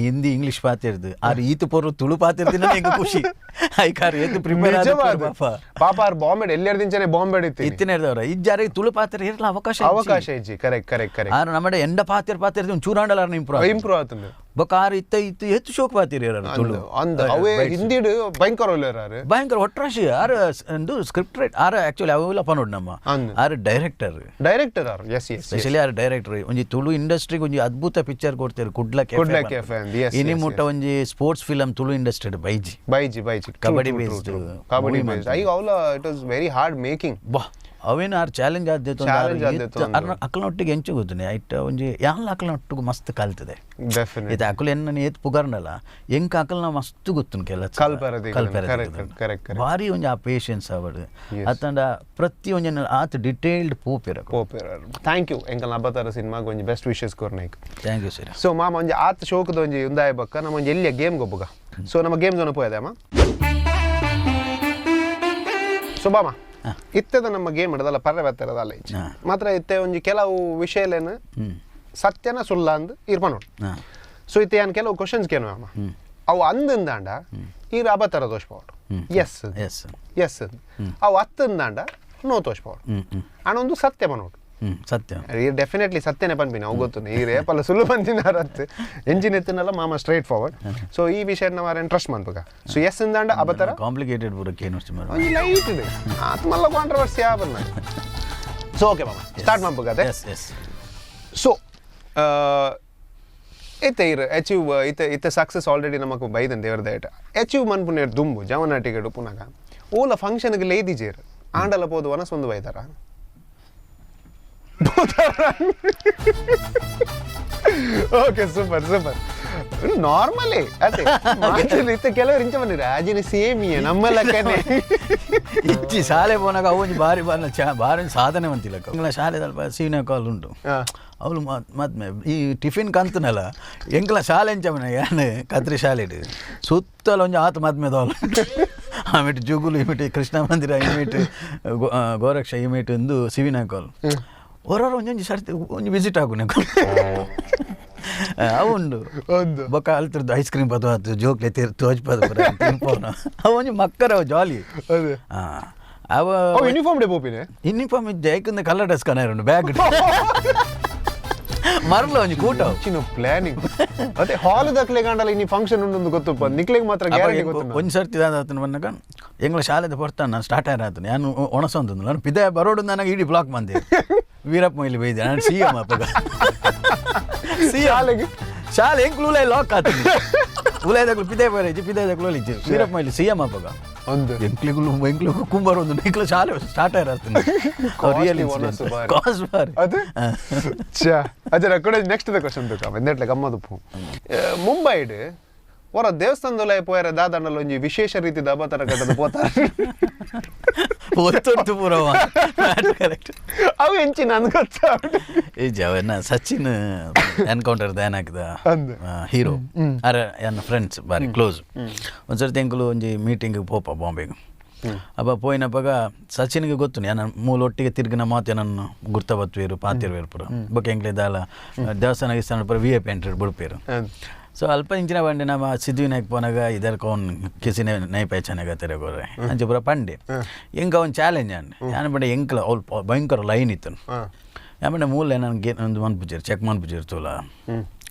ಹಿಂದಿ ಇಂಗ್ಲೀಷ್ ಪಾತಿರ್ದು ಆರ್ ಈತ ಪೊರು ತುಳು ಪಾತಿರ್ದಿನ ಎಂಕ್ ಖುಷಿ ಐಕಾರ್ ಏತ್ ಪ್ರಿಪೇರ್ ಆದ ಪಾಪ ಪಾಪ ಆರ್ ಬಾಂಬೆ ಎಲ್ಲೆರ್ ದಿಂಚನೆ ಬಾಂಬೆ ಇತ್ತಿ ಇತ್ತಿನ ಇಜ್ಜಾರಿಗೆ ತುಳು ಪಾತಿರ್ ಇರ್ಲ ಅವಕಾಶ ಅವಕಾಶ ಇಜ್ಜಿ. Correct correct correct. R ನಮ್ಮಡೆ ಎಂಡ ಪಾತಿರ್ ಪಾತಿರ್ದು ಒಂಚೂರು ಆಂಡಲ ಇಂಪ್ರೂವ್ ಇಂಪ್ರೂವ್ ಆತುಂಡು. ಬೊಕ್ಕ ಆರು ಇತ್ತ ಇತ್ತು ಹೆಚ್ಚು ಶೋಕ್ ಪಾತಿರಿ ತುಳು ಅಂದ್ ಅವೇ ಹಿಂದಿಡ್ ಭಯಂಕರ ಒಳ್ಳೆಯರಾರು ಭಯಂಕರ ಒಟ್ರಾಶಿ ಆರು ಒಂದು ಸ್ಕ್ರಿಪ್ಟ್ ರೈಟ್ ಆರು ಆಕ್ಚುಲಿ ಅವೆಲ್ಲ ಪನೋಡ್ ನಮ್ಮ ಅಂದ್. ಆರು ಡೈರೆಕ್ಟರ್ ಡೈರೆಕ್ಟರ್ ಆರು S S specially ಆರು ಡೈರೆಕ್ಟರ್ ಒಂಜಿ ತುಳು ಇಂಡಸ್ಟ್ರಿಗೆ ಒಂಜಿ ಅದ್ಭುತ ಪಿಕ್ಚರ್ ಕೊಡ್ತಾರೆ ಕುಡ್ಲ ಕುಡ್ಲ ಕೆಫೆ ಅಂದ್, yes, ಇನಿ yes, ಮುಟ್ಟ ಒಂಜಿ sports film Tulu industry baiji baiji baiji kabaddi based kabaddi movie based ಈಗ ಅವಲ it was very hard making ಬಾ ಅವೇನು ಆರು ಚಾಲೆಂಜ್ ಆದ್ಯತೆ Challenge ಆದ್ಯತೆ ಒಂದು. ಅಕ್ಲನೊಟ್ಟಿಗೆ ಎಂಚು ಗೊತ್ತುನೆ ಐಟ್ ಒಂಜಿ ಯಾನ್ಲ ಅಕ್ಲನೊಟ್ಟಿಗೆ ಮಸ್ತ್ ಕಲ್ತದೆ ಡೆಫಿನೆಟ್ ಇದು ಅಕುಲು ಎನ್ನ ಏತ್ ಪುಗರ್ನಲ್ಲ ಎಂಕ ಅಕಲ್ನ ಮಸ್ತ್ ಗೊತ್ತುನ್ ಕೆಲ ಕಲ್ಪೆರೆ ತಿಕ್ಕುದು. Correct, correct, correct. ಭಾರಿ ಒಂಜಿ ಆ ಪೇಷನ್ಸ್ ಅವಡು ಅತ್ತಂಡ ಪ್ರತಿ ಒಂಜಿ ಆತ್ ಡಿಟೇಲ್ಡ್ ಪೋಪೆರ thank you ಎಂಕಲ್ ಅಬತಾರ ಸಿನಿಮಾಗ್ ಒಂಜಿ ಬೆಸ್ಟ್ ವಿಶಸ್ ಕೊರ್ನೈಕ್ thank you sir so ಮಾಮ ಒಂಜಿ ಆತ್ ಶೋಕದ ಒಂಜಿ ಉಂದಾಯ ಬಕ್ಕ ನಮ್ಮ ಒಂಜಿ ಎಲ್ಲಿಯ ಗೇಮ್ ಗೊಬ್ಬುಗ ಸೊ ನಮ್ಮ ಗೇಮ್ ಝೋನ್ ಪೋಯದೆ ಅಮ್ಮ ಸೊ ಬಾಮ ಇತ್ತೆದ ನಮ್ಮ ಗೇಮ್ ಹಿಡ್ದಲ್ಲ ಪರ್ರೆ ಬತ್ತಿರದ ಅಲ್ಲ ಇಜ್ಜಿ. ಮಾತ್ರ ಇತ್ತೆ ಒಂಜಿ ಕೆಲವು ವಿಷಯಲೇನು ಸತ್ಯನ ಸುಳ್ಳ ಅಂದ್ ಇರ್ಪ ನೋಡು ಸೊ ಇತ್ತೆ ಯಾನ್ ಕೆಲವು ಕ್ವಶನ್ಸ್ ಕೇನು ಅಮ್ಮ ಅವು ಅಂದಿಂದಾಂಡ ಈರ್ ಅಬತರ ದೋಷ ಪೋಡು S S S ಅವು ಅತ್ತಂದಾಂಡ ನೋ ತೋಷ ಪೋಡು ಅಣೊಂದು ಸತ್ಯ ಪನೋಡು ಸತ್ಯ ಈ ಡೆಫಿನೆಟ್ಲಿ ಸತ್ಯನೇ ಪನ್ಪಿನ ಅವು ಗೊತ್ತು ಈ ರೇಪಲ್ಲ ಸುಳ್ಳು ಬಂದಿನಾರತ್ತು ಎಂಜಿನ್ ಎತ್ತಿನಲ್ಲ ಮಾಮ straight forward so ಈ ವಿಷಯ ನಾವು ಇಂಟ್ರೆಸ್ಟ್ ಮನ್ಪುಗ ಸೊ ಎಸ್ ಇಂದಾಂಡ ಅಬತರ ಕಾಂಪ್ಲಿಕೇಟೆಡ್ ಬುರಕ್ಕೆ ಏನು ಒಂಜಿ ಲೈಟ್ ಇದೆ ಆತ್ಮಲ್ಲ ಕಾಂಟ್ರವರ್ಸಿ ಆಬನ್ನ ಸೊ ಓಕೆ ಮಾಮ ಸ್ಟಾರ್ಟ್ ಮನ್ಪುಗ ಅದೇ S S so ಇತ್ತೆ ಇರು ಅಚೀವ್ ಇತ್ತೆ ಇತ್ತೆ ಸಕ್ಸಸ್ ಆಲ್ರೆಡಿ ನಮಕ್ ಬೈದನ್ ದೇವರ ದಯಟ ಅಚೀವ್ ಮನ್ಪುನೇರ್ ದುಂಬು ಜವನಾಟಿಗೆಡು ಪುನಗ ಓಲ ಫಂಕ್ಷನ್ಗೆ ಲೇದಿಜೇರು ಆಂಡಲ ಪೋದು ವನಸೊಂದು ಬೈದಾರ okay super super normally ಅದೇ ಮಾತಲ್ಲಿ ಇತ್ತೆ ಕೆಲವರು ಇಂಚ ಬಂದಿರ ಆಜಿನ ಸೇಮಿಯ ನಮ್ಮ ಲೆಕ್ಕನೆ ಇಚ್ಚಿ ಶಾಲೆ ಪೋನಾಗ ಅವು ಒಂಜಿ ಬಾರಿ ಬಾರಿ ಚಾ ಬಾರಿ ಸಾಧನೆ ಮಂತಿಲ್ಲ ಎಂಗ್ಲ ಶಾಲೆ ಸ್ವಲ್ಪ ಸೀನ ಕಾಲ್ ಉಂಟು ಅವಳು ಮದ್ಮೆ ಈ ಟಿಫಿನ್ ಕಂತನಲ್ಲ ಎಂಕ್ಲ ಶಾಲೆ ಎಂಚಮನ ಯಾನ್ ಕತ್ರಿ ಶಾಲೆ ಸುತ್ತಲ ಒಂಜಿ ಆತ ಮದ್ಮೆದವಳು ಆಮೇಲೆ ಜುಗುಲು ಇಮಿಟ್ ಕೃಷ್ಣ ಮಂದಿರ ಇಮಿಟ್ ಗೋರಕ್ಷ ಇಮಿಟ್ ಒಂದು ಸಿವಿನ ಕಾಲ್ ಹೊರೊರ ಒಂಜೊಂಜಿ ಸರ್ತಿ ಒಂಜಿ ವಿಸಿಟ್ ಆಗುನೆ ಅವು ಉಂಡು ಬೊಕ್ಕ ಅಲ್ತಿರ್ದು ಐಸ್ ಕ್ರೀಮ್ ಪದ ಆತು ಜೋಕ್ಲೆ ತೀರ್ ತೋಜ್ ಪದ ತಿನ್ಪೋನ ಅವು ಒಂಜಿ ಮಕ್ಕರ ಅವು ಜಾಲಿ ಅವ ಯೂನಿಫಾರ್ಮ್ ಡೇ ಪೋಪಿನೆ ಯೂನಿಫಾರ್ಮ್ ಇದ್ದೆ ಯಾಕಂದ್ರೆ ಕಲರ್ ಡ್ರೆಸ್ ಕಣ ಉಂಡು ಬ್ಯಾಗ್ ಮರಲ ಒಂಜಿ ಕೂಟ ಚಿನ್ನ ಪ್ಲಾನಿಂಗ್ ಅದೇ ಹಾಲ್ ದಕ್ಲೆ ಕಾಂಡಲ ಇನಿ ಫಂಕ್ಷನ್ ಉಂಡು ಗೊತ್ತಪ್ಪ ನಿಕ್ಲೆಗ್ ಮಾತ್ರ ಗ್ಯಾರಂಟಿ ಗೊತ್ತು ಒಂಜಿ ಸರ್ತಿ ಆತನ ಬಂದಾಗ ಎಂಗ್ಲ ಶಾಲೆದ ಪೊರ್ತಾನ ನಾನು ಸ್ಟಾರ್ಟ್ ಆಯ್ತು ನಾನು ಒಣಸೊಂದು ನಾನು ಪಿದೆ ಬರೋಡು ನನಗೆ ಇಡೀ ಬ್ಲಾಕ್ ಬಂದೆ ವೀರಪ್ಪ ಮೊಯ್ಲಿ ಬೈದೆ ನಾನು ಸಿ ಎಂ ಅಪ್ಪಗ ಸಿ ಶಾಲೆಗೆ? ಶಾಲೆ ಎಂಕ್ಲು ಉಲಾಯ್ ಲಾಕ್ ಆತನಿ ಉಲಾಯ್ದಾಗ್ಲು ಪಿದೆ ಬರೇಜಿ ಪಿದೆ ಇಜ್ಜಿ ವೀರಪ್ಪ ಮೊಯ್ಲಿ ಸಿ ಎಂ ಅಪ್ಪಗ ಒಂದು ಎಂಕ್ಲಿಗುಲು ಎಂಕ್ಲಿಗು ಕುಂಬಾರ ಒಂದು ಎಂಕ್ಲು ಶಾಲೆ ಸ್ಟಾರ್ಟ್ ಆಯ್ತು ರಿಯಲ್ ಒಣಸು ಬಾರಿ. ಕಾಸ್ಟ್ ಬಾರಿ ಅದು ಛಾ ಅದೇ ಕಡೆ ನೆಕ್ಸ್ಟ್ ಕ್ವಶನ್ ಬೇಕಾ ನೆಟ್ಲೆ ಗಮ್ಮದುಪ್ಪು ಮುಂಬೈಡ್ ಹೊರ ದೇವಸ್ಥಾನದಲ್ಲ ಪೋಯರ ದಾದಾಂಡಲ ಒಂಜಿ ವಿಶೇಷ ರೀತಿದ ಅಬತರ ಕಟ್ಟದ ಪೋತಾರೆ ಒತ್ತೊತ್ತು ಪೂರವ ಕರೆಕ್ಟ್ ಅವು ಎಂಚಿನ ನನ್ಗೆ ಗೊತ್ತ ಈ ಅವನ್ನ ಸಚಿನ್ ಎನ್ಕೌಂಟರ್ ದಾನ್ ಹಾಕಿದ ಅಂದ್. ಹೀರೋ ಅರೆ ಎನ್ನ ಫ್ರೆಂಡ್ಸ್ ಬಾರಿ ಕ್ಲೋಸ್ ಒಂದ್ಸರ್ತಿ ಎಂಕುಲು ಒಂಜಿ ಮೀಟಿಂಗ್ ಪೋಪ ಬಾಂಬೆಗೆ ಅಪ್ಪ ಪೋಯಿನಪ್ಪಗ ಸಚಿನ್ಗೆ ಗೊತ್ತು ನಾನು ಮೂಲ ಒಟ್ಟಿಗೆ ತಿರ್ಗಿನ ಮಾತು ನನ್ನ ಗುರ್ತ ಬತ್ತುವೇರು ಪಾತಿರುವೇರು ಪೂರ ಬೊಕ್ಕ ಎಂಕ್ಲೆ ದಾಲ ದೇವಸ್ಥಾನ ಗಿಸ್ಥಾನ ಪೂರ V I P entry ಬಿಡ್ಪೇರು so ಅಲ್ಪ ಇಂಚಿನ ಬಂಡೆ ನಮ್ಮ ಸಿದ್ಧಿವಿನಾಯಕ್ ಪೋನಾಗ ಇದರ ಕೌನ್ ಕಿಸಿ ನೈ ಪಹಚಾನೆಗ ತೆರೆ ಗೋರೆ ಅಂಚೆ ಪೂರ ಪಂಡೆ ಎಂಕ ಒಂದು ಚಾಲೆಂಜ್ ಅಂಡೆ ಯಾನ್ ಪಂಡೆ ಎಂಕ್ಲ ಅವ್ಲು ಭಯಂಕರ ಲೈನ್ ಇತ್ತು ಯಾಮಂಡೆ ಮೂಲ ನನಗೆ ಒಂದು ಮನ್ಪುಜೇರು ಚೆಕ್ ಮನ್ಪುಜೇರು ತೋಲ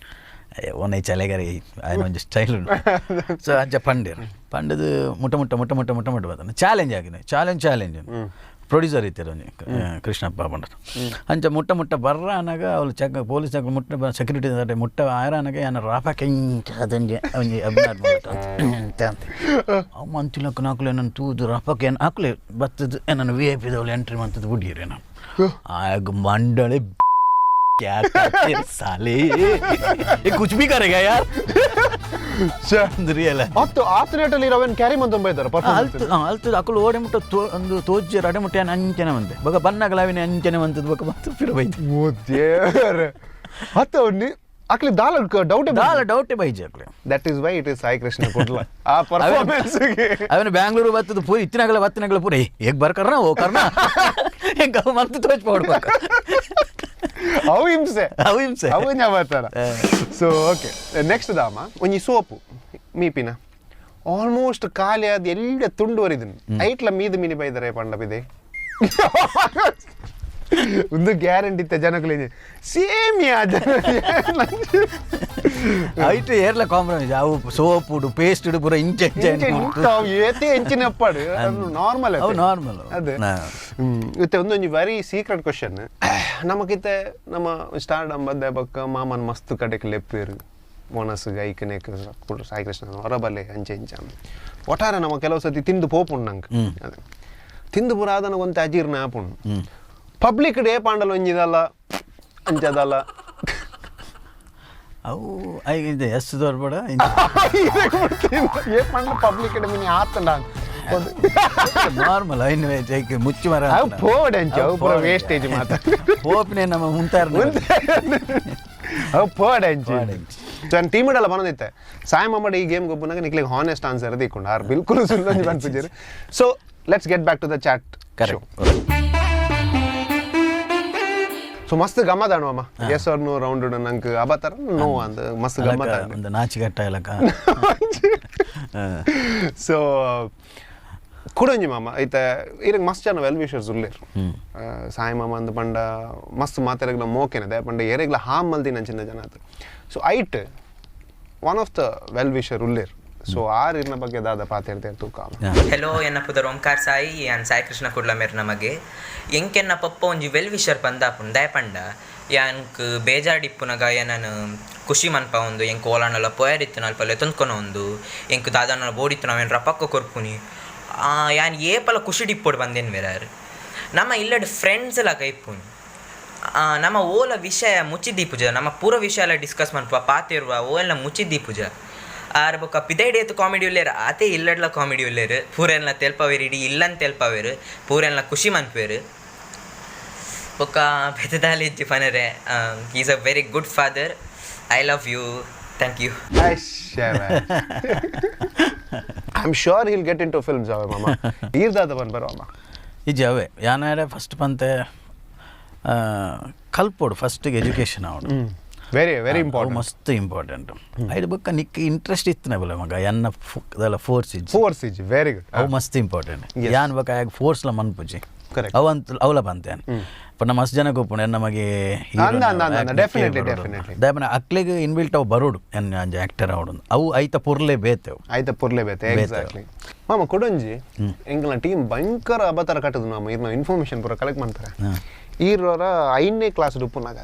ಒನ್ನೆ ಚಲೆಗರೆ ఆయన ಒಂಜಿ ಸ್ಟೈಲ್ ಉಂಟು ಸೊ ಅಂಚ ಪಂಡೇರು ಪಂಡದು ಮುಟ್ಟ ಮುಟ್ಟ ಮುಟ್ಟ ಮುಟ್ಟ ಮುಟ್ಟ ಮುಟ್ಟ ಬರ್ತಾನೆ ಚಾಲೆಂಜ್ ಆಗಿದೆ challenge challenge producer ಇತ್ತಾರೆ ಒಂಜಿ ಕೃಷ್ಣಪ್ಪ ಪಂಡರು ಅಂಚ ಮುಟ್ಟ ಮುಟ್ಟ ಬರ್ರ ಅನ್ನಾಗ ಅವಳು check police check ಮುಟ್ಟ ಸೆಕ್ಯೂರಿಟಿ ಮುಟ್ಟ ಆಯರ ಅನ್ನಾಗ ಏನ ರಾಪ ಕೆಂಚ ಅದಂಜೆ ಒಂಜಿ ಅಭಿನಯ ಅವ್ ಮಂತಿಲಕ್ಕ ನಾಕುಲೆ ನನ್ನ ತೂದು ರಾಪಕ್ಕೆ ಏನು ಹಾಕ್ಲೆ ಬತ್ತದ ನನ್ನ ವಿ I ಪಿದವಳು entry ಮಂತದ್ದು ಬಿಡಿಯರೇನ ಆಗ ಮಂಡಳಿ क्या करते साले ये कुछ भी करेगा यार ರಿಯಲ್ ಅತ್ತು ಆತನೇಟಲ್ಲಿ ರವೆನ್ ಕ್ಯಾರಿ ಮಂತೊಂಬ ಇದ್ದಾರೆ ಅಲ್ತು ಅಲ್ತು ಅಕುಲು ಓಡೆ ಮುಟ್ಟ ತೋ ಒಂದು ತೋಜ್ಜೆ ರಡೆ ಮುಟ್ಟ ಅಂಚನೆ ಬಂತೆ ಬೊಕ ಬನ್ನಾಗಲ ಅವಿನ ಅಂಚನೆ ಬಂತದ್ದು ಬೊಕ ಮತ್ತು ಪಿರ ಬೈದು ಓ ದೇವರೇ ಅತ್ತು ಅಕ್ಲಿ ದಾಲ ಡೌಟ್ ದಾಲ ಡೌಟೆ ಬೈಜಿ ಅಕ್ಲೆ that is why it is Sai Krishna Kudla ಆ ಪರ್ಫಾರ್ಮೆನ್ಸ್ ಅವನು ಬ್ಯಾಂಗ್ಳೂರು ಬತ್ತದ ಪೂರಿ ಇತ್ತಿನಗಲ ಬತ್ತಿನಗಲ ಪೂರಿ ಹೇಗ್ ಬರ್ಕರ್ನ ಓ ಕರ್ನ ಹೆಂಗ ಮಂತು ತೋಚ್ ಪೋಡ್ಬೇಕು ಅವು ಹಿಂಸೆ ಅವು ಹಿಂಸೆ ಅವು ಜ್ಞಾಪಕ so okay next ದಾಮ ಒಂಜಿ ಸೋಪು ಮೀಪಿನ ಆಲ್ಮೋಸ್ಟ್ ಖಾಲಿ ಅದು ಎಲ್ಲ ತುಂಡು ವರಿದನ್ ಐಟ್ಲ ಮೀದು ಮೀನಿ ಬೈದರೆ ಪಂಡ ಬಿದೆ ಒಂದು ಗ್ಯಾರಂಟಿ ಇತ್ತೆ ಜನಕುಲು ಸೇಮ್ ಯಾ ಜನ. ಐಟ್ ಏರ್ಲ ಕಾಂಪ್ರಮೈಸ್ ಅವು ಸೋಪುಡು ಪೇಸ್ಟ್ ಪೂರ ಇಂಚ ಇಂಚ. ಏತೆ ಎಂಚಿನ ಅಪ್ಪಾಡು ನಾರ್ಮಲ್. ಅವು ನಾರ್ಮಲ್. ಅದೇ ಇತ್ತೆ ಒಂದೊಂಜಿ very secret question. ನಮಕಿತ್ತೆ ನಮ್ಮ ಸ್ಟಾರ್ ಬದ್ದೆ ಬೊಕ್ಕ ಮಾಮನ್ ಮಸ್ತ್ ಕಡೆಕ್ ಲೆಪ್ಪೇರು ಒಣಸು ಐಕನೇಕ್ ಸಾಯಿ ಕೃಷ್ಣ ಹೊರಬಲೆ ಅಂಚೆ ಇಂಚ ಒಟ್ಟಾರೆ ನಮ್ಮ ಕೆಲವು ಸತಿ ತಿಂದು ಪೋಪುಂಡು ನಂಗೆ. ಅದೇ ತಿಂದು ಪೂರ ಆದನ ಒಂತೆ ಅಜೀರ್ಣ ಆಪುಂಡು. ಪಬ್ಲಿಕ್ ಡೇ ಪಾಂಡಲ ಒಂಜಿದಲ್ಲ ಅಂಚದಲ್ಲ. ಅವು ಐದು ಎಸ್ ದೊರ್ಬಡ. ಏ ಪಂಡ ಪಬ್ಲಿಕ್ ಡೇ ಮಿನಿ ಆತಂಡ. ನಾರ್ಮಲ್ ಐನು ಮುಚ್ಚಿ ಮರ. ಅವು ಪೋಡೆ ಅಂಚ ಅವು ಪೂರ ವೇಸ್ಟೇಜ್ ಮಾತ. ಪೋಪ್ನೆ ನಮ್ಮ ಮುಂತಾರ. ಅವು ಪೋಡೆ ಅಂಚ. ನಾನು ಟೀಮ್ ಇಡಲ್ಲ ಬನ್ನದಿತ್ತೆ ಸಾಯಿ ಮಾಮಡ ಈ ಗೇಮ್ ಗೊಬ್ಬನಾಗ ನಿಕ್ಲಿಗೆ ಹಾನೆಸ್ಟ್ ಆನ್ಸರ್ ದಿಕ್ಕೊಂಡು ಆರ್ ಬಿಲ್ಕುಲ್ ಸುಳ್ಳು ಬಂದ್ಪುಜರು. So let's get back to the chat. Correct. So ಮಸ್ತ್ ಗಮ್ಮತ್ ಅಮ್ಮ. S R no round ನಂಗೆ ಅಬತಾರ ನೋ ಅಂತ ಮಸ್ತ್ ಗಮ್ಮತ್. ಒಂದು ನಾಚಿಕಟ್ಟ ಇಲಕ. ಸೊ ಕುಡಂಜಿ ಮಾಮ ಐತೆ ಇರಂಗ್ ಮಸ್ತ್ ಜನ ವೆಲ್ ವಿಷರ್ಸ್ ಉಲ್ಲೇರು. ಸಾಯಿ ಮಾಮ ಅಂದ ಪಂಡ ಮಸ್ತ್ ಮಾತೆರೆಗ್ಲ ಮೋಕೆನದೆ ಪಂಡ ಎರೆಗ್ಲ ಹಾಮ್ ಮಲ್ದಿನ ಚಿನ್ನ ಜನ ಆತು. ಸೊ ಐಟ್ one of the well wisher ಉಲ್ಲೇರು. So are ಇರ್ನ ಬಗ್ಗೆ ದಾದ ಪಾತೇರ್ತೆ ತೂಕ. ಹೆಲೋ ಎನ್ನ ಪುದರ್ ಓಂಕಾರ ಸಾಯಿ ಯಾನ್ ಸಾಯಿ ಕೃಷ್ಣ ಕುಡ್ಲ ಮೇರ್ ನಮಗೆ ಎಂಕೆನ್ನ ಪಪ್ಪ ಒಂಜಿ ವೆಲ್ ವಿಷರ್ ಪಂದಾಪುಂಡು ದಯಪಂಡ ಯಾನ್ಕ್ ಬೇಜಾಡಿಪ್ಪುನಗ ಏನನು ಖುಷಿ ಮನ್ಪ ಒಂದು ಎಂಕ್ ಓಲಾಂಡಲ ಪೋಯರಿತ್ತು ನಲ್ಪ ಲೆತೊಂದ್ಕೊನ ಒಂದು ಎಂಕ್ ದಾದನ ಬೋಡಿತ್ತು ನಾವೇನು ರಪಕ್ಕ ಕೊರ್ಪುನಿ ಯಾನ್ ಏಪಲ ಖುಷಿಡಿಪ್ಪೋಡು ಬಂದೇನು ಬೇರೆ ನಮ್ಮ ಇಲ್ಲಡ್ ಫ್ರೆಂಡ್ಸ್ ಎಲ್ಲ ಕೈಪುನಿ ನಮ್ಮ ಓಲ ವಿಷಯ ಮುಚ್ಚಿದ್ದೀಪುಜ ನಮ್ಮ ಪೂರ ವಿಷಯ ಎಲ್ಲ ಡಿಸ್ಕಸ್ ಮನ್ಪ ಪಾತಿರುವ ಓಲ್ಲ ಮುಚ್ಚಿದ್ದೀಪುಜ ಆರ್ ಬೊಕ್ಕ ಪಿದೈಡೇತು ಕಾಮಿಡಿ ಉಲ್ಲೇರು ಆತೆ ಇಲ್ಲಡ್ಲ ಕಾಮಿಡಿ ಉಲ್ಲೇರು ಪೂರೆಲ್ಲ ತೆಲ್ಪವೇರು ಇಡೀ ಇಲ್ಲಂತ ತೆಲ್ಪವೇರು ಪೂರೆಲ್ಲ ಖುಷಿ ಮನ್ಪೇರು ಬೊಕ್ಕ ಬೆತ್ತದಾಲಿ ಪನರೆ. Is a very good father. I love you. Thank you. I am sure he'll get into films ಅವೆ ಮಾಮ. ಈರ್ದಾದ ಬನ್ ಬರೋ ಅಮ್ಮ. ಇಜ್ಜಿ ಅವೇ ಯಾನಾರೆ ಫಸ್ಟ್ ಪಂತೆ ಕಲ್ಪೋಡು ಫಸ್ಟಿಗೆ ಎಜುಕೇಷನ್ ಅವಡು. Very very important. ಮಸ್ತ್ ಇಂಪಾರ್ಟೆಂಟ್. ಐದು ಬೊಕ್ಕ ನಿಕ್ ಇಂಟ್ರೆಸ್ಟ್ ಇತ್ತು ಬಲ ಮಗ ಎನ್ನ ಅದೆಲ್ಲ ಫೋರ್ಸ್ ಇಜ್ಜಿ. ಫೋರ್ಸ್ ಇಜ್ಜಿ. Very good. ಅವು ಮಸ್ತ್ ಇಂಪಾರ್ಟೆಂಟ್. ಯಾನ್ ಬೊಕ್ಕ ಆಗ ಫೋರ್ಸ್ಲ ಮನ್ಪುಜಿ. ಕರೆಕ್ಟ್. ಅವಂತ ಅವಲ ಬಂತೆ ಪಂಡ ಮಸ್ತ್ ಜನ ಗೊಪ್ಪುಂಡು ಎನ್ನ ಮಗೆ. ದಾಯಪನ ಅಕ್ಲೆಗ್ ಇನ್ಬಿಲ್ಟ್ ಅವು ಬರೋಡು ಎನ್ನ ಅಂಜ ಆಕ್ಟರ್ ಅವಡು ಅವು ಐತ ಪೊರ್ಲೆ ಬೇತೆವು. ಐತ ಪೊರ್ಲೆ ಬೇತೆ. ಎಕ್ಸಾಕ್ಟ್ಲಿ ಮಾಮ. ಕೊಡೊಂಜಿ ಎಂಕಲ್ನ ಟೀಮ್ ಭಯಂಕರ ಅಬತಾರ ಕಟ್ಟದು ಮಾಮ. ಇರ್ನ ಇನ್ಫಾರ್ಮೇಶನ್ ಪೂರ ಕಲೆಕ್ಟ್ ಮಾಡ್ತಾರೆ. ಈರೋರ 5ನೇ ಕ್ಲಾಸ್ ಉಪ್ಪುನಾಗ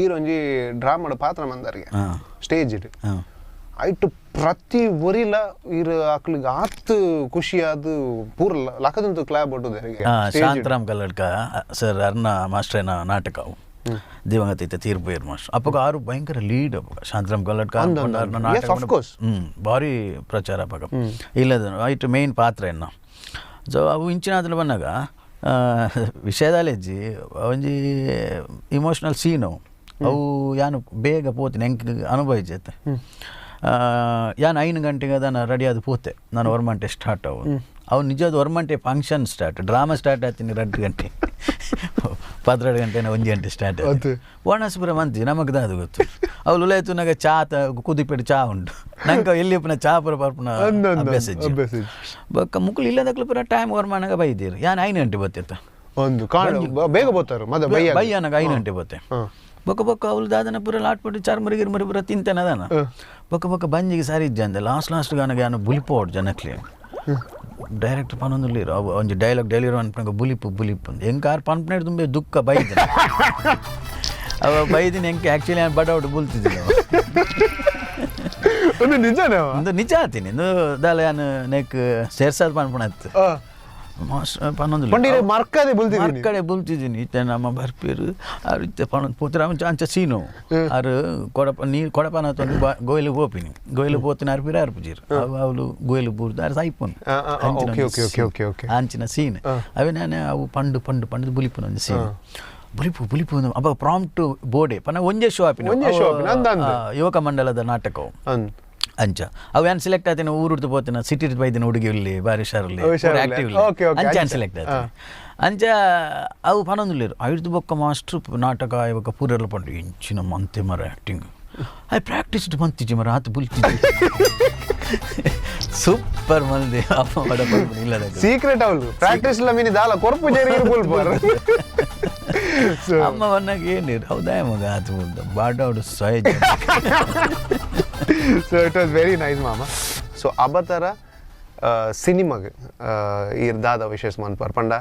ಈರೊಂಜಿ ಡ್ರಾಮಾಡು ಪಾತ್ರ ಮಂದರಿಗೆ ಸ್ಟೇಜ್ ಇಡು ಐಟು ಪ್ರತಿ ಒರಿಲ ಇರು ಅಕ್ಲಿಗೆ ಆತ್ ಖುಷಿಯಾದ ಪೂರ ಲಕದಂತು ಕ್ಲಾಪ್ ಒಟ್ಟುದರಿಗೆ. ಶಾಂತರಾಮ್ ಕಲ್ಲಡ್ಕ ಸರ್ ಅರ್ನ ಮಾಸ್ಟ್ರೇನ ನಾಟಕ ಅವು ದಿವಂಗತ ಇತ್ತ ತೀರ್ಪು ಮಾಸ್ಟರ್ ಅಪ್ಪಗ ಆರು ಭಯಂಕರ ಲೀಡ್ ಅಪ್ಪಗ ಶಾಂತರಾಮ್ ಕಲ್ಲಡ್ಕ ನಾಟಕ ಭಾರಿ ಪ್ರಚಾರ ಅಪ್ಪಗ ಇಲ್ಲದ ಐಟು ಮೇನ್ ಪಾತ್ರ ಎನ್ನ. ಸೊ ಅವು ಇಂಚಿನಾದ್ರೆ ಬಂದಾಗ ವಿಷಯದಾಲೆಜ್ಜಿ ಒಂಜಿ ಇಮೋಷ್ನಲ್ ಸೀನು ಅವು ಯಾನು ಬೇಗ ಪೋತೀನಿ ಎಂಕ್ ಅನುಭವ ಇಜ್ಜೆ. ಯಾನು 5 ಗಂಟೆಗೆ ನಾನು ರೆಡಿ ಆದ ಪೋತೆ ನಾನು ವರ್ಮಂಟೆ ಸ್ಟಾರ್ಟ್ ಅವು ಅವು ನಿಜವಾದ ವರ್ಮಂಟೆ function start drama start ಆಗ್ತೀನಿ 2 ಗಂಟೆ 12 ಗಂಟೆನ 1 ಗಂಟೆ ಸ್ಟಾರ್ಟ್ ಆಯ್ತು. ಒಣಸ್ಪುರ ಮಂತಿ ನಮಗೆ ಅದು ಗೊತ್ತು ಅವಳು ಉಲಾಯ್ತು ಚಾ ಕುದಿಪೇಟೆ ಚಾ ಉಂಟು ನಂಗೆ ಎಲ್ಲಿ ಪುನಃ ಚಾ ಪುರ ಪರ್ಪುನ ಅಭ್ಯಾಸ ಇಜ್ಜಿ. ಬೊಕ್ಕ ಮುಕ್ಕುಲು ಇಲ್ಲದಕ್ಲು ಪುರ ಟೈಮ್ ವರ್ಮಾನಾಗ ಬೈದೀರು ಯಾನು 5 ಗಂಟೆ ಬತ್ತಿತ್ತ ಒಂದು ಬೇಗ ಬೋತಾರೆ ಬೈಯಾನಾಗ 5 ಗಂಟೆ ಬತ್ತೆ. ಬೊಕ್ಕ ಬೊಕ್ಕ ಅವಳು ದಾದನ ಪೂರ ಲಾಟ್ಪಟ್ಟು ಚಾರ್ಮರಿ ಗಿರ್ಮರಿ ಪೂರ ತಿಂತೇನೆ ಅದಾನ ಬೊಕ್ಕ ಬೊಕ್ಕ ಬಂಜಿಗೆ ಸಾರಿ ಇಜ್ಜೆ ಅಂದೆ ಲಾಸ್ಟ್ ಲಾಸ್ಟ್ ಗಾನಗೆ ಯಾನು ಬುಲಿಪೋಡು ಜನಕ್ಲಿ ಡೈರೆಕ್ಟರ್ ಪನೊಂದುಲ್ಲೇರು ಅವು ಒಂಜಿ ಡೈಲಾಗ್ ಡೆಲಿವರಿ ಅನ್ಪನಗ ಬುಲಿಪು ಬುಲಿಪು ಅಂದ್ ಎಂಕಾರ್ ಪನ್ಪನೇಡು ತುಂಬೆ ದುಃಖ ಬೈದಿನ ಅವ ಬೈದಿನ ಎಂಕೆ ಆ್ಯಕ್ಚುಲಿ ನಾನು ಬಡವಡು ಬುಲ್ತಿದ್ದಿಲ್ಲ. ಒಂದು ನಿಜನೇ ಒಂದು ನಿಜ ಆತೀನಿ ದಾಲ ಯಾನು ನೆಕ್ ಸೇರ್ಸಾದ್ ಪನ್ಪಣತ್ತು ಪನ್ನೊಂದು ಮರ್ಕದೆ ಬುಲ್ತಿದ್ದೀನಿ ಮರ್ಕಡೆ ಬುಲ್ತಿದ್ದೀನಿ ಇತ್ತೆ ನಮ್ಮ ಬರ್ಪೇರು ಆರು ಇತ್ತೆ ಪನ್ನೊಂದು ಪೋತಿರ ಅಂಚ ಸೀನು ಆರು ಕೊಡಪ ನೀರು ಕೊಡಪನ ತಂದು ಗೋಯ್ಲು ಪೋಪಿನಿ ಗೋಯ್ಲು ಪೋತಿನ ಅರ್ಪಿರ ಅರ್ಪುಜೀರು ಅವು ಅವಳು ಗೋಯ್ಲು ಬೂರ್ದು ಆರು ಸಾಯ್ಪುನು ಅಂಚಿನ ಸೀನ್ ಅವೇ ನಾನು ಅವು ಪಂಡು ಪಂಡು ಪಂಡು ಬುಲಿಪುನ ಒಂದು ಸೀನ್ ಬುಲಿಪು ಬುಲಿಪು ಅಪ್ಪ ಪ್ರಾಂಪ್ಟು ಬೋಡೆ ಪನ್ನ ಒಂಜೇ ಶೋ ಆಪಿನ ಯುವಕ ಮಂಡಲದ ನಾಟಕವು ಅಂಚ ಅವು ಏನು ಸೆಲೆಕ್ಟ್ ಆಯ್ತು ಊರುಡ್ದು ಪೋತಿನ ಸಿಟಿ ಬೈದಿನ ಹುಡುಗಿ ಇಲ್ಲಿ ಬಾರಿ ಹುಷಾರಲ್ಲಿ ಆಕ್ಟಿವ್ ಅಂಚ ಏನು ಸೆಲೆಕ್ಟ್ ಆಯ್ತು ಅಂಚ ಅವು ಪನೊಂದುಲ್ಲೇರು ಐದು ಬೊಕ್ಕ ಮಾಸ್ಟ್ರು ನಾಟಕ ಇವಾಗ ಪೂರೆಲ್ಲ ಪಂಡು ಇಂಚಿನ ಮಂತೆ ಮರ acting I practised ಮಂತಿಜಿ ಮರ ಆತು ಬುಲ್ತಿದ್ದೆ. ಸೂಪರ್ ಮಲ್ದೆ ಅಮ್ಮ ವಡ ಪನ್ಪುನ ಇಲ್ಲ. ಸೀಕ್ರೆಟ್ ಅವಳು ಪ್ರಾಕ್ಟೀಸ್ ಇಲ್ಲ ಮಿನಿ ದಾಲ ಕೊರ್ಪು ಜೇರಿಗೆ ಪುಲ್ಪರ್. ಸೊ ಅಮ್ಮ ಬನ್ನಾಗ ಏನು ಹೌದಾ ಮಗ ಆತು ಬಾಡೋಡು ಸಹಜ. So it was very nice ಮಾಮ. ಸೊ ಅಬತರ ಸಿನಿಮಾಗ್ ಈರ್ ದಾದ ವಿಶೇಷ ಮನ್ಪರ್ ಪಂಡ,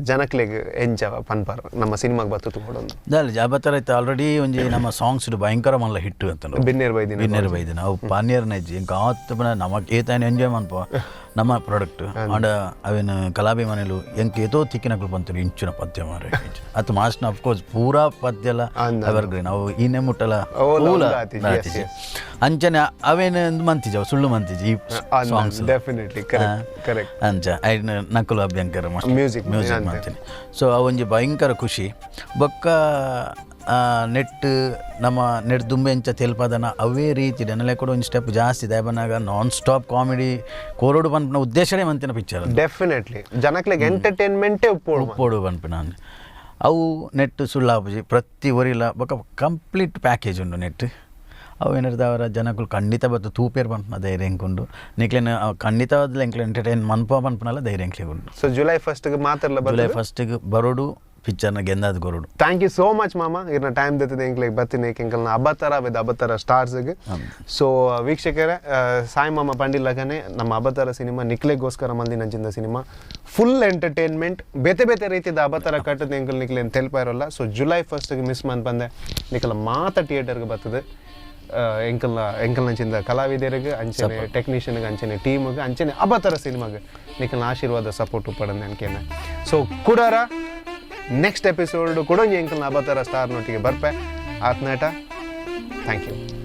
ಜನಕ್ಲೆಗ್ ಎಂಚ ಪನ್ಪರ್ ನಮ್ಮ ಸಿನಿಮಾಗ್ ಬತ್ತು ಕೊಡೊಂದು? ದಾಲ ಅಬತರ ಇತ್ತು ಆಲ್ರೆಡಿ ಒಂಜಿ ನಮ್ಮ ಸಾಂಗ್ಸ್ ಭಯಂಕರ ಮಲ್ಲ ಹಿಟ್ಟು ಅಂತ. ಬಿನ್ನೇರ್ ಬೈದಿನ. ಬಿನ್ನೇರ್ ಬೈದಿನ ಅವು ಪಾನಿಯರ್ ನಜ್ಜಿ ಇಂಕ ಆತ್ ಪುನ ನಮಕ್ ಏತಾನೆ ಎಂಜಾಯ್ ಮನ್ಪ ನಮ್ಮ ಪ್ರಾಡಕ್ಟ್. ಆಂಡ ಅವೇನು ಕಲಾಭಿಮಾನಿಲು ಎಂಕ್ ಏತೋ ತಿಕ್ಕಿನಕುಲು ಪಂತರು ಇಂಚಿನ ಪದ್ಯ ಮಾರೆ ಅತ್ತು ಮಾಸ್ನ. ಅಫ್ಕೋರ್ಸ್ ಪೂರಾ ಪದ್ಯ ಎಲ್ಲ ಎವರ್ ಗ್ರೀನ್ ಅವು ಈನೆ ಮುಟ್ಟಲ. ಓಲ ಪೂಲ ಉಂದು ಆತಿಜಿ, yes, ಆತಿಜಿ. ಅಂಚನೆ ಅವೇನು ಮಂತಿಜ ಅವು ಸುಳ್ಳು ಮಂತಿಜಿ ಈ songs. Definitely, correct correct. ಅಂಚ ಐನ್ ನಕುಲು ಅಭ್ಯಂಕರ. Music, music ಅಂತೆ. ಮಾಡ್ತೀನಿ. ಸೊ ಅವೊಂಜಿ ಭಯಂಕರ ಖುಷಿ. ಬೊಕ್ಕ ನೆಟ್ ನಮ್ಮ ನೆಟ್ ದುಂಬೆ ಎಂಚ ತೆಲ್ಪದನ ಅವೇ ರೀತಿ ನೆನಲೆ ಕೂಡ ಒಂಜಿ ಸ್ಟೆಪ್ ಜಾಸ್ತಿ ದಾಯಬನಾಗ ನಾನ್ ಸ್ಟಾಪ್ ಕಾಮಿಡಿ ಕೋರೋಡು ಪನ್ಪಿನ ಉದ್ದೇಶನೇ ಮಂತಿನ ಪಿಕ್ಚರ್. ಡೆಫಿನೆಟ್ಲಿ, ಜನಕ್ಲೆಗ್ ಎಂಟರ್ಟೈನ್ಮೆಂಟೇ ಉಪ್ಪೋಡು. ಉಪ್ಪೋಡು ಪನ್ಪಿನ ಅವು ನೆಟ್ ಸುಳ್ಳಾಪುಜಿ ಪ್ರತಿ ಒರಿಲ. ಬೊಕ್ಕ ಕಂಪ್ಲೀಟ್ ಪ್ಯಾಕೇಜ್ ಉಂಡು ನೆಟ್. ಅವು ಏನಿರ್ತಾವರ ಜನಕುಲು ಖಂಡಿತ ಬತ್ತು ತೂಪೇರ್ ಪನ್ಪಿನ ಧೈರ್ಯ ಎಂಕುಂಡು. ನಿಕ್ಲೆನ ಖಂಡಿತವಾದ್ಲ ಎಂಕ್ಲೆ ಎಂಟರ್ಟೈನ್ ಮನ್ಪ ಪನ್ಪುನಲ ಧೈರ್ಯ ಎಂಕ್ಲೆಗ್ ಉಂಡು. ಸೊ ಜುಲೈ ಫಸ್ಟ್ ಮಾತ್ರ. ಜುಲೈ ಫಸ್ಟಿಗೆ ಬರೋಡು, ಪಿಕ್ಚರ್ನ ಗೆಂದಾದ್ ಕೊರಡು. Thank you so much ಮಾಮ, ಇರ್ನ ಟೈಮ್ ದತ್ತದೆ ಎಂಕ್ಲೆಗ್ ಬತ್ತಿನ ಎಂಕಲ್ನ ಅಬತರ ವಿತ್ ಅಬತರ ಸ್ಟಾರ್ಸ್ಗೆ. ಸೊ ವೀಕ್ಷಕರೇ, ಸಾಯಿ ಮಾಮ ಪಂಡಿಲ್ಲಗನೆ ನಮ್ಮ ಅಬತರ ಸಿನಿಮಾ ನಿಕ್ಲೆಗೋಸ್ಕರ ಮಂದಿನ ಸಿನಿಮಾ, ಫುಲ್ ಎಂಟರ್ಟೈನ್ಮೆಂಟ್. ಬೇತೆ ಬೇತೆ ರೀತಿದ ಅಬತರ ಕಟ್ಟದ ಎಂಕಲ್ ನಿಕ್ಲೆ ತೆಲ್ಪ ಇರೋಲ್ಲ. ಸೊ ಜುಲೈ ಫಸ್ಟ್ಗೆ ಮಿಸ್ ಬಂದೆ ನಿಕಲ ಮಾತ ಥಿಯೇಟರ್ಗೆ ಬರ್ತದೆ. ಎಂಕಲ್ನ ಎಂಕಲ್ನಂಚಿಂದ ಕಲಾವಿದರಿಗೆ, ಅಂಚನೆ ಟೆಕ್ನಿಷಿಯನ್ಗೆ, ಅಂಚನೆ ಟೀಮ್ಗೆ, ಅಂಚನೆ ಅಬತರ ಸಿನಿಮಾಗೆ ನಿಕಲ್ನ ಆಶೀರ್ವಾದ ಸಪೋರ್ಟ್ ಪಡಂದೆ ಅನ್ಕೇನೆ. ಸೊ ಕುಡಾರ ನೆಕ್ಸ್ಟ್ ಎಪಿಸೋಡ್ ಕೂಡ ಎಂಕಲ್ನ ಅಬತರ ಸ್ಟಾರ್ ನೊಟ್ಟಿಗೆ ಬರ್ಪೆ. ಆತ್ನಾಟ, thank you.